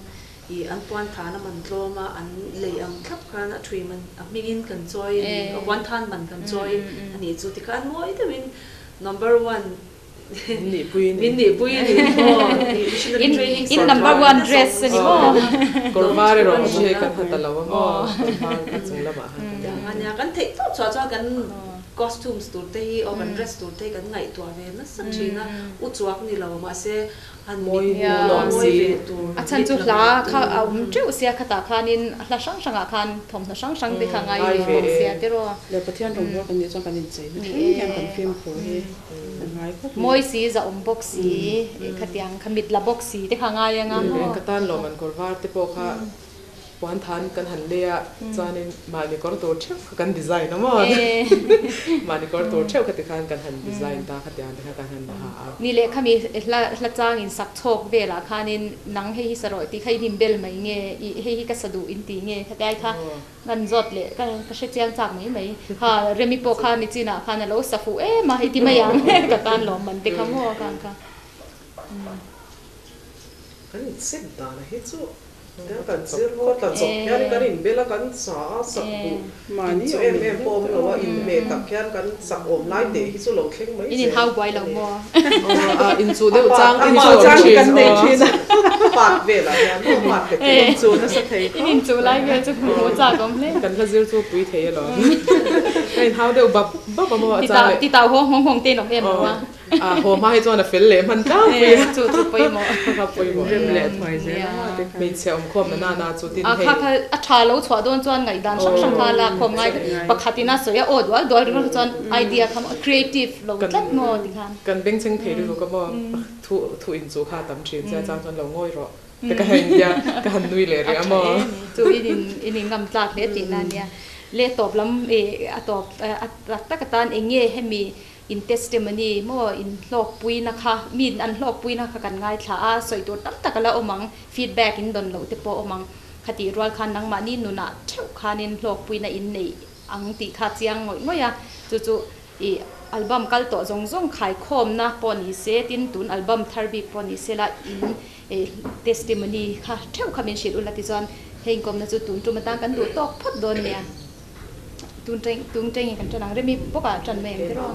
I an puan than a man tlawm a, an lei ang thlap khan a thui man a hmingin kan chawi a ni, a puan than man kan chawi a nih chu tikhan mawi deuhin number one Min nihpui a ni. Min nihpui a ni maw? Missionary training In number one dress a ni maw? Kawr var erawh chu hei kan ha ta lo a maw? Kawr var kha chung lamah han kan ha. Ania kan theih tawp chhuah chuan kan costumes tur te hi aw kan dress tur te hi kan ngaihtuah ve nasa thin a, u chuak ni lo mahse Mawi nuam si. A chhan chu hla kha a awm teuh sia khatah khanin hla hrang hrangah khan thawmhnaw hrang hrang te kha ngai ve bawk sia tiraw. Leh Pathian rawngbâwl kan nih chuan kan inchei na thleng hian kan fimkhur hi a ngai khawp mai. Mawi si, zahawm bawk si, khatiang kha mit la bawk si te kha ngai anga maw. Ka tan lawm an kawr var te pawh kha Puan than kan han lei a, chuanin mahni kawr tur theuh kha kan design a maw? Mahni kawr tur theuh kha tikhan kan han design ta khatiang te kha kan han ha a. Ni leh khami hla hla chang in sak chhawk velah khanin nang hei hi sa rawh tih kha in inbel mai nge i hei hi ka sa duh in ti nge khatiai kha kan zawt leh ka ka hre chiang chak mai mai kha Remi pawh kha nichinah khan a lo sa fuh em a hei ti mai ang ka tan lawm man te kha maw khan kha. Kan inset dan a hi chu Kan zir ho tla chawp hian kan inbel a, kan sa a, sak duh in chu em em pawh awm lo a, inhmeh tak hian kan sak awm lai teh hi chu lo thleng mai zel. In inhau buai lo maw? Inchuh deuh chang te hi chu awm thin aw. Part velah hian maw part te chu. Inchuh nasa thei khawp. In inchuh lai vel chu hmuh chak awm hle. Kan hla zir chu pui thei alawm. Ka inhau deuh bap bap a maw a chang leh. Titau hawng hawng hawng te in awm em lo a. A haw hma hi chuan a fel leh hman tlangpui a. Chu chu pawimawh. Kha pawimawh. Rem leh thuai zel a maw tikhan. Hmeichhe awmkhawm na nana chu tin hei. A kha kha a tha lo chhuah dawn chuan ngaihdan hrang hrang kha la khawm ngai pakhatin a sawi a aw dual dual ringawt kha chuan idea kha creative lo tlat maw tikhan. Kan bengchheng thei lutuk a maw thu thu inchuh kha a tam thin che a chang chuan lo ngawi rawh te ka han intia ka han nui leh rih a maw. A tha em chu in in in ngam tlak hle tihna a nia. Le tawp lam a tawp a tak tak atan eng nge hemi In testimony maw in hlawkpuina kha mi an hlawkpuina kha kan ngaithla a, sawi tur tam tak a la awm ang, feedback in dawn loh te pawh awm ang. Khatih rual khan nangmahni nunah theuh khanin hlawkpuina in neih ang tih kha chiang ngawih ngawih a, chu chu i album kal tawh zawng zawng khaikhawmna pawh ni se, tin tun album thar bik pawh ni se la in testimony kha theuh kha min hrilh ula tichuan hei inkawmna chu tun tum atan kan duh tawk phawt dawn nia. Tun teng tun tengin kan ṭan ang remi bawk ah ṭan mai ang tiraw.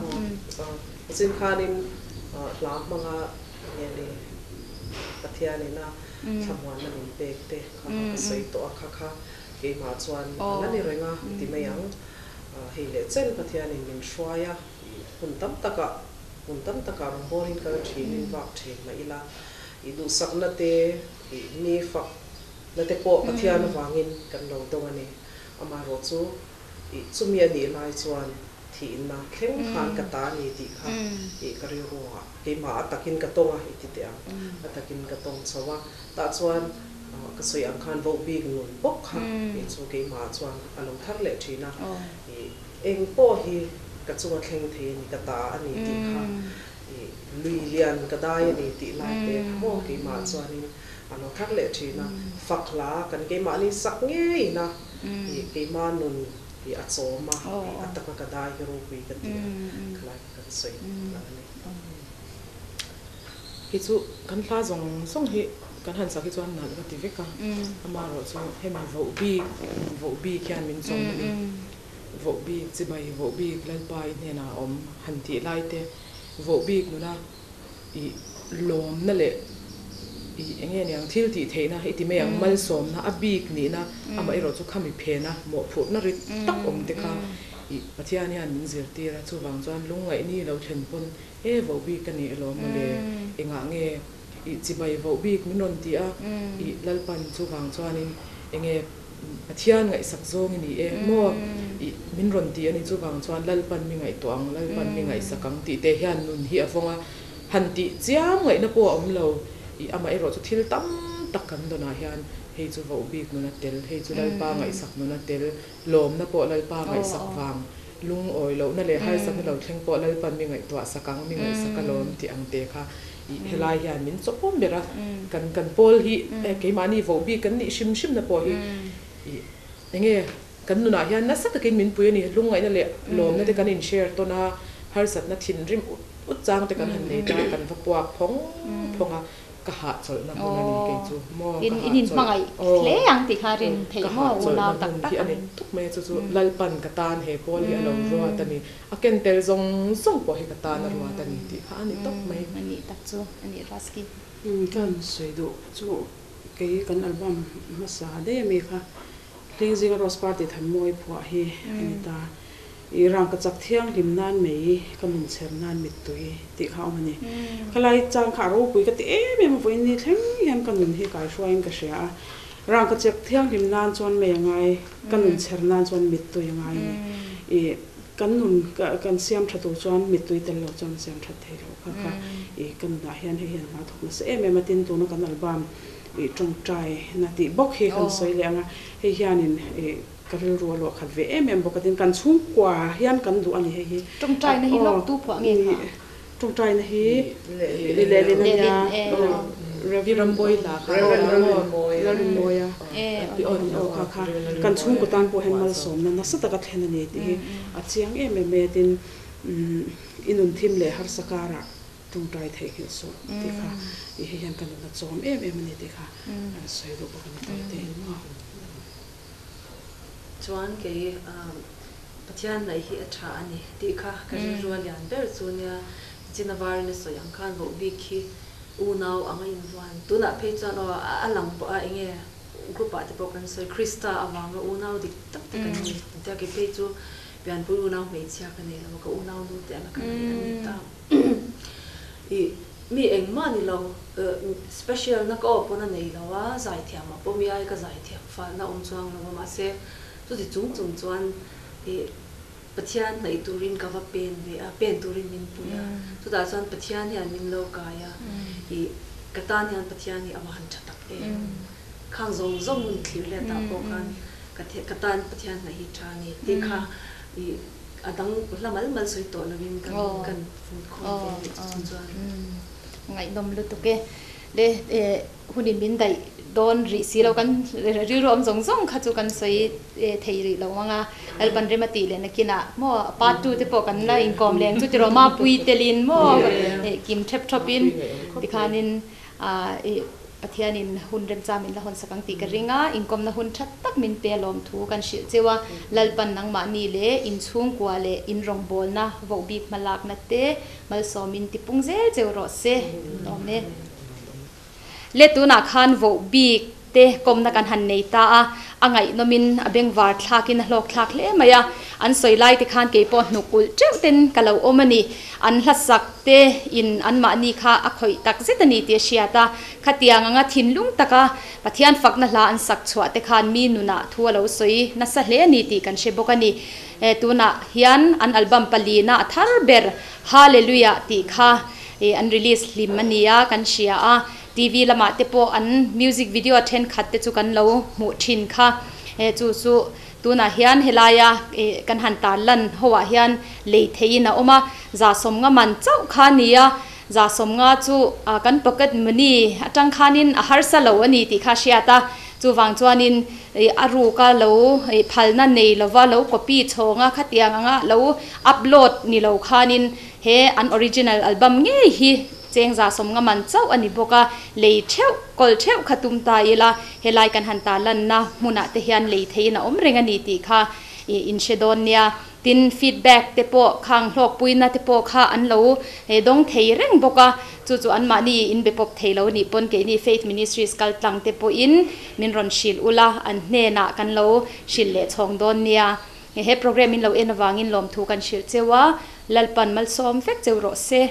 Zin khanin hla hmanga nge ni Pathianin a thlamuanna min pek te kha kha ka sawi tawh a kha kha keimah chuan a la ni reng a ti mai ang. Hei leh chen Pathianin min hruai a, hun tam takah hun tam takah rawngbawlin kal ṭhinin vak ṭhin mah ila i duhsakna te i mi fakna te pawh Pathian avangin kan lo dawng a ni. Amaherawh chu ih chumi a nih lai chuan thihna thleng khan ka ta a ni tih kha ih ka rilru ah keimah a takin ka tawng a i ti teh ang. A takin ka tawng chho a, tah chuan ka sawi ang khan voh bik nun bawk kha ih chu keimah ah chuan a lo thar leh thin a, ih eng pawh hi ka chunga thleng thei a ni, ka ta a ni tih kha ih lui lian ka dai a ni tih lai te kha maw keimah ah chuanin A lo thar leh thin a, fak hla kan keimahni sak ngeiin a, ih keima nun hi a chawm a, ih a taka ka dai hi ropui ka ti a, khalai kha kan sawi lang a ni. Kei chu kan hla zawng zawng hi kan han sak hi chuan nalh ka ti vek a, amaherawh chu hemi voh bik voh bik hian min chawm a ni. Voh bik chibai voh bik Lalpa i hnenah a awm han tih lai te, voh bik nuna I lawmna leh i eng nge niang thil tih theihna i ti mai ang, malsawmna a bik nihna amah erawh chu khami phena mawhphurhna rit tak awm te kha i Pathian hian min zirtir a, chuvang chuan lungngaihni lo thlen pawn e voh bik ka nih alawm mawle, engah nge i chibai voh bik min rawn ti a, i Lalpan chuvang chuanin eng nge Pathian ngaihsak zawng i ni e maw i min rawn ti a ni chuvang chuan Lalpan mi ngaihtuah ang, Lalpan mi ngaihsak ang tih te hian nun hi a vawng a, han tih chiam ngaihna pawh a awm lo i amah erawh chu thil tam tak kan dawnah hian hei chu voh bik nun a tel, hei chu Lalpa ngaihsak nun a tel, lawmna pawh Lalpa ngaihsak vang, lungawi lohna leh harsatna lo thleng pawh Lalpan mi ngaihtuah sak ang, mi ngaihsak alawm tih ang te kha I helai hian min chawpawm ber a, kan kan pawl hi keimahni voh bik kan nih hrim hrimna pawh hi i enge kan nunah hian nasa takin min pui a ni. Lungngaihna leh lawmna te kan in share tawn a, harsatna thinrim ut ut chang te kan han nei ta, kan va puak phawng phawng a, ka hahchawlhna hmun a ni kei chu maw ka hahchawlh aw ka hahchawlhna hmun hi a ni tuk mai a, chu chu Lalpan ka tan he pawl hi a lo ruat a ni. A ken tel zawng zawng pawh hi ka tan a ruat a ni tih kha a ni tawp mai. A nih tak chu a nih Rasky. Ka han sawi duh chu kei kan album hmasa daih ami kha Hlingzinga Rose Party Thanmawi phuah hi a ni ta. I rangka chak thianghlim nan mei ka nun chher nan mittui tih kha a awm a ni. Khalai chang kha a ropui ka ti em em a, vawiin ni thleng hian ka nun hi kaihruaiin ka hria a. Rangka chak thianghlim nan chuan mei a ngai, ka nun chher nan chuan mittui a ngai a ni. I Kan nun kan siam tha tur chuan mittui tel lo chuan siam that thei lo kha kha i ka nunah hian hei hian hma thawk nasa em em a, tin tuna kan album i tawngtai na tih bawk hi kan sawi leh ang a, hei hianin i ka rilru a luah khat ve em em bawk a, tin kan chhungkua hian kan duh a ni hei hi. Tawngtai na hi lawk tu phuah nge kha? Tawngtai na hi lehlin a nia. Lalrinmawia aw kha kha kan chhungkaw tan pawh hian malsawmna nasa taka thlen a ni tih hi a chiang em em mai a, tin i nun thim leh harsa karah tawngtai theihnghilh suh tih kha i hei hian ka nun a chawm em em a ni tih kha an sawi duh bawk a ni tawite in maw. Chuan kei Pathian ngaih hi a tha a ni tih kha ka rilru a lian ber chu nia, China varin a sawi ang khan voh bik khi unau ang a invuan. Tunah phei chuan aw a lang pawh a enge group ah te pawh kan sawi Krista avanga unau dik tak te kan ni. Tia kei phei chu pianpui unau hmeichhia ka nei lo a, ka unau nu te anga ka nei an ni ta. I mi engmah ni lo special na ka aw pawn a nei lo a, zaithiam ah pawh mi ai ka zaithiam fal na awm chuang lo a, mahse chuti chung chung chuan i Pathian hnaih turin ka va pen ve a, pen turin min pui a, chutah chuan Pathian hian min lo kai a, i ka tan hian Pathian hi a va han tha tak em. Khang zawng zawng hun thlir let ah pawh khan ka ka tan Pathian hnaih hi tha a ni tih kha i a dang hla mal mal sawi tawh lovin kan kan fut khawm ve leh chu chung chuan. Ngaihnawm lutuk e. Le hunin min daih dawn rih si lo kan rilru awm zawng zawng kha chu kan sawi thei rih lo ang a. Lalpan rem a tih leh nakinah maw part 2 te pawh kan la inkawm leh ang chu tiraw Mapui telin maw kim thep thawpin tikhanin Pathianin hun remchang min la hawnsak ang tih ka ring a, inkawmna hun tha tak min pe alawm thu kan hrilh cheu a, Lalpan nangmahni leh inchhungkua leh in rawngbawlna vohbik hmalakna te malsawmin tipung zel cheu rawh se, lawm e. Le tunah khan vohbik te kawmna kan han nei ta a, a ngaihnawmin a bengvar thlakin a hlawk thlak hle mai a, an sawi lai te khan kei pawh hnuk ulh teuh ten ka lo awm a ni. An hlasak te in anmahni kha a khawih tak zet a ni tih a hriat a, khatiang anga thinlung taka Pathian fakna hla an sak chhuah te khan mi nunah thu a lo sawi nasa hle a ni tih kan hre bawk a ni. Tunah hian an album palina a thar ber Hallelujah tih kha an release hlim a ni a, kan hria a. TV lamah te pawh an music video thenkhat te chu kan lo hmuh thin kha. Chu chu tunah hian helaia kan han tar lan ho ah hian lei theihin a awm a, za sawmnga man chauh kha a ni a, za sawmnga chu kan pocket money atang khanin a harsa lo a ni tih kha a hriat a, chuvang chuanin a ruka lo phalna nei lova lo copy chhawnga khatiang anga lo upload ni lo khanin he an original album ngei hi Chengza sawmnga man chauh a ni bawk a, lei theuh, kawl theuh kha tum ta ila, helai kan han ta lanna hmunah te hian lei theiin a awm reng a ni tih kha in hre dawn nia. Tin, feedback te pawh khang hlawkpuina te pawh kha an lo dawng thei reng bawk a, chu chu anmahni in be pawp thei lo nih pawn keini Faith Ministries kal tlang te pawhin min rawn hrilh ula, an hnenah kan lo hrilh leh chhawng dawn nia. He program in lo en avangin lawmthu kan hrilh cheu a, Lalpan malsawm vek cheu rawh se.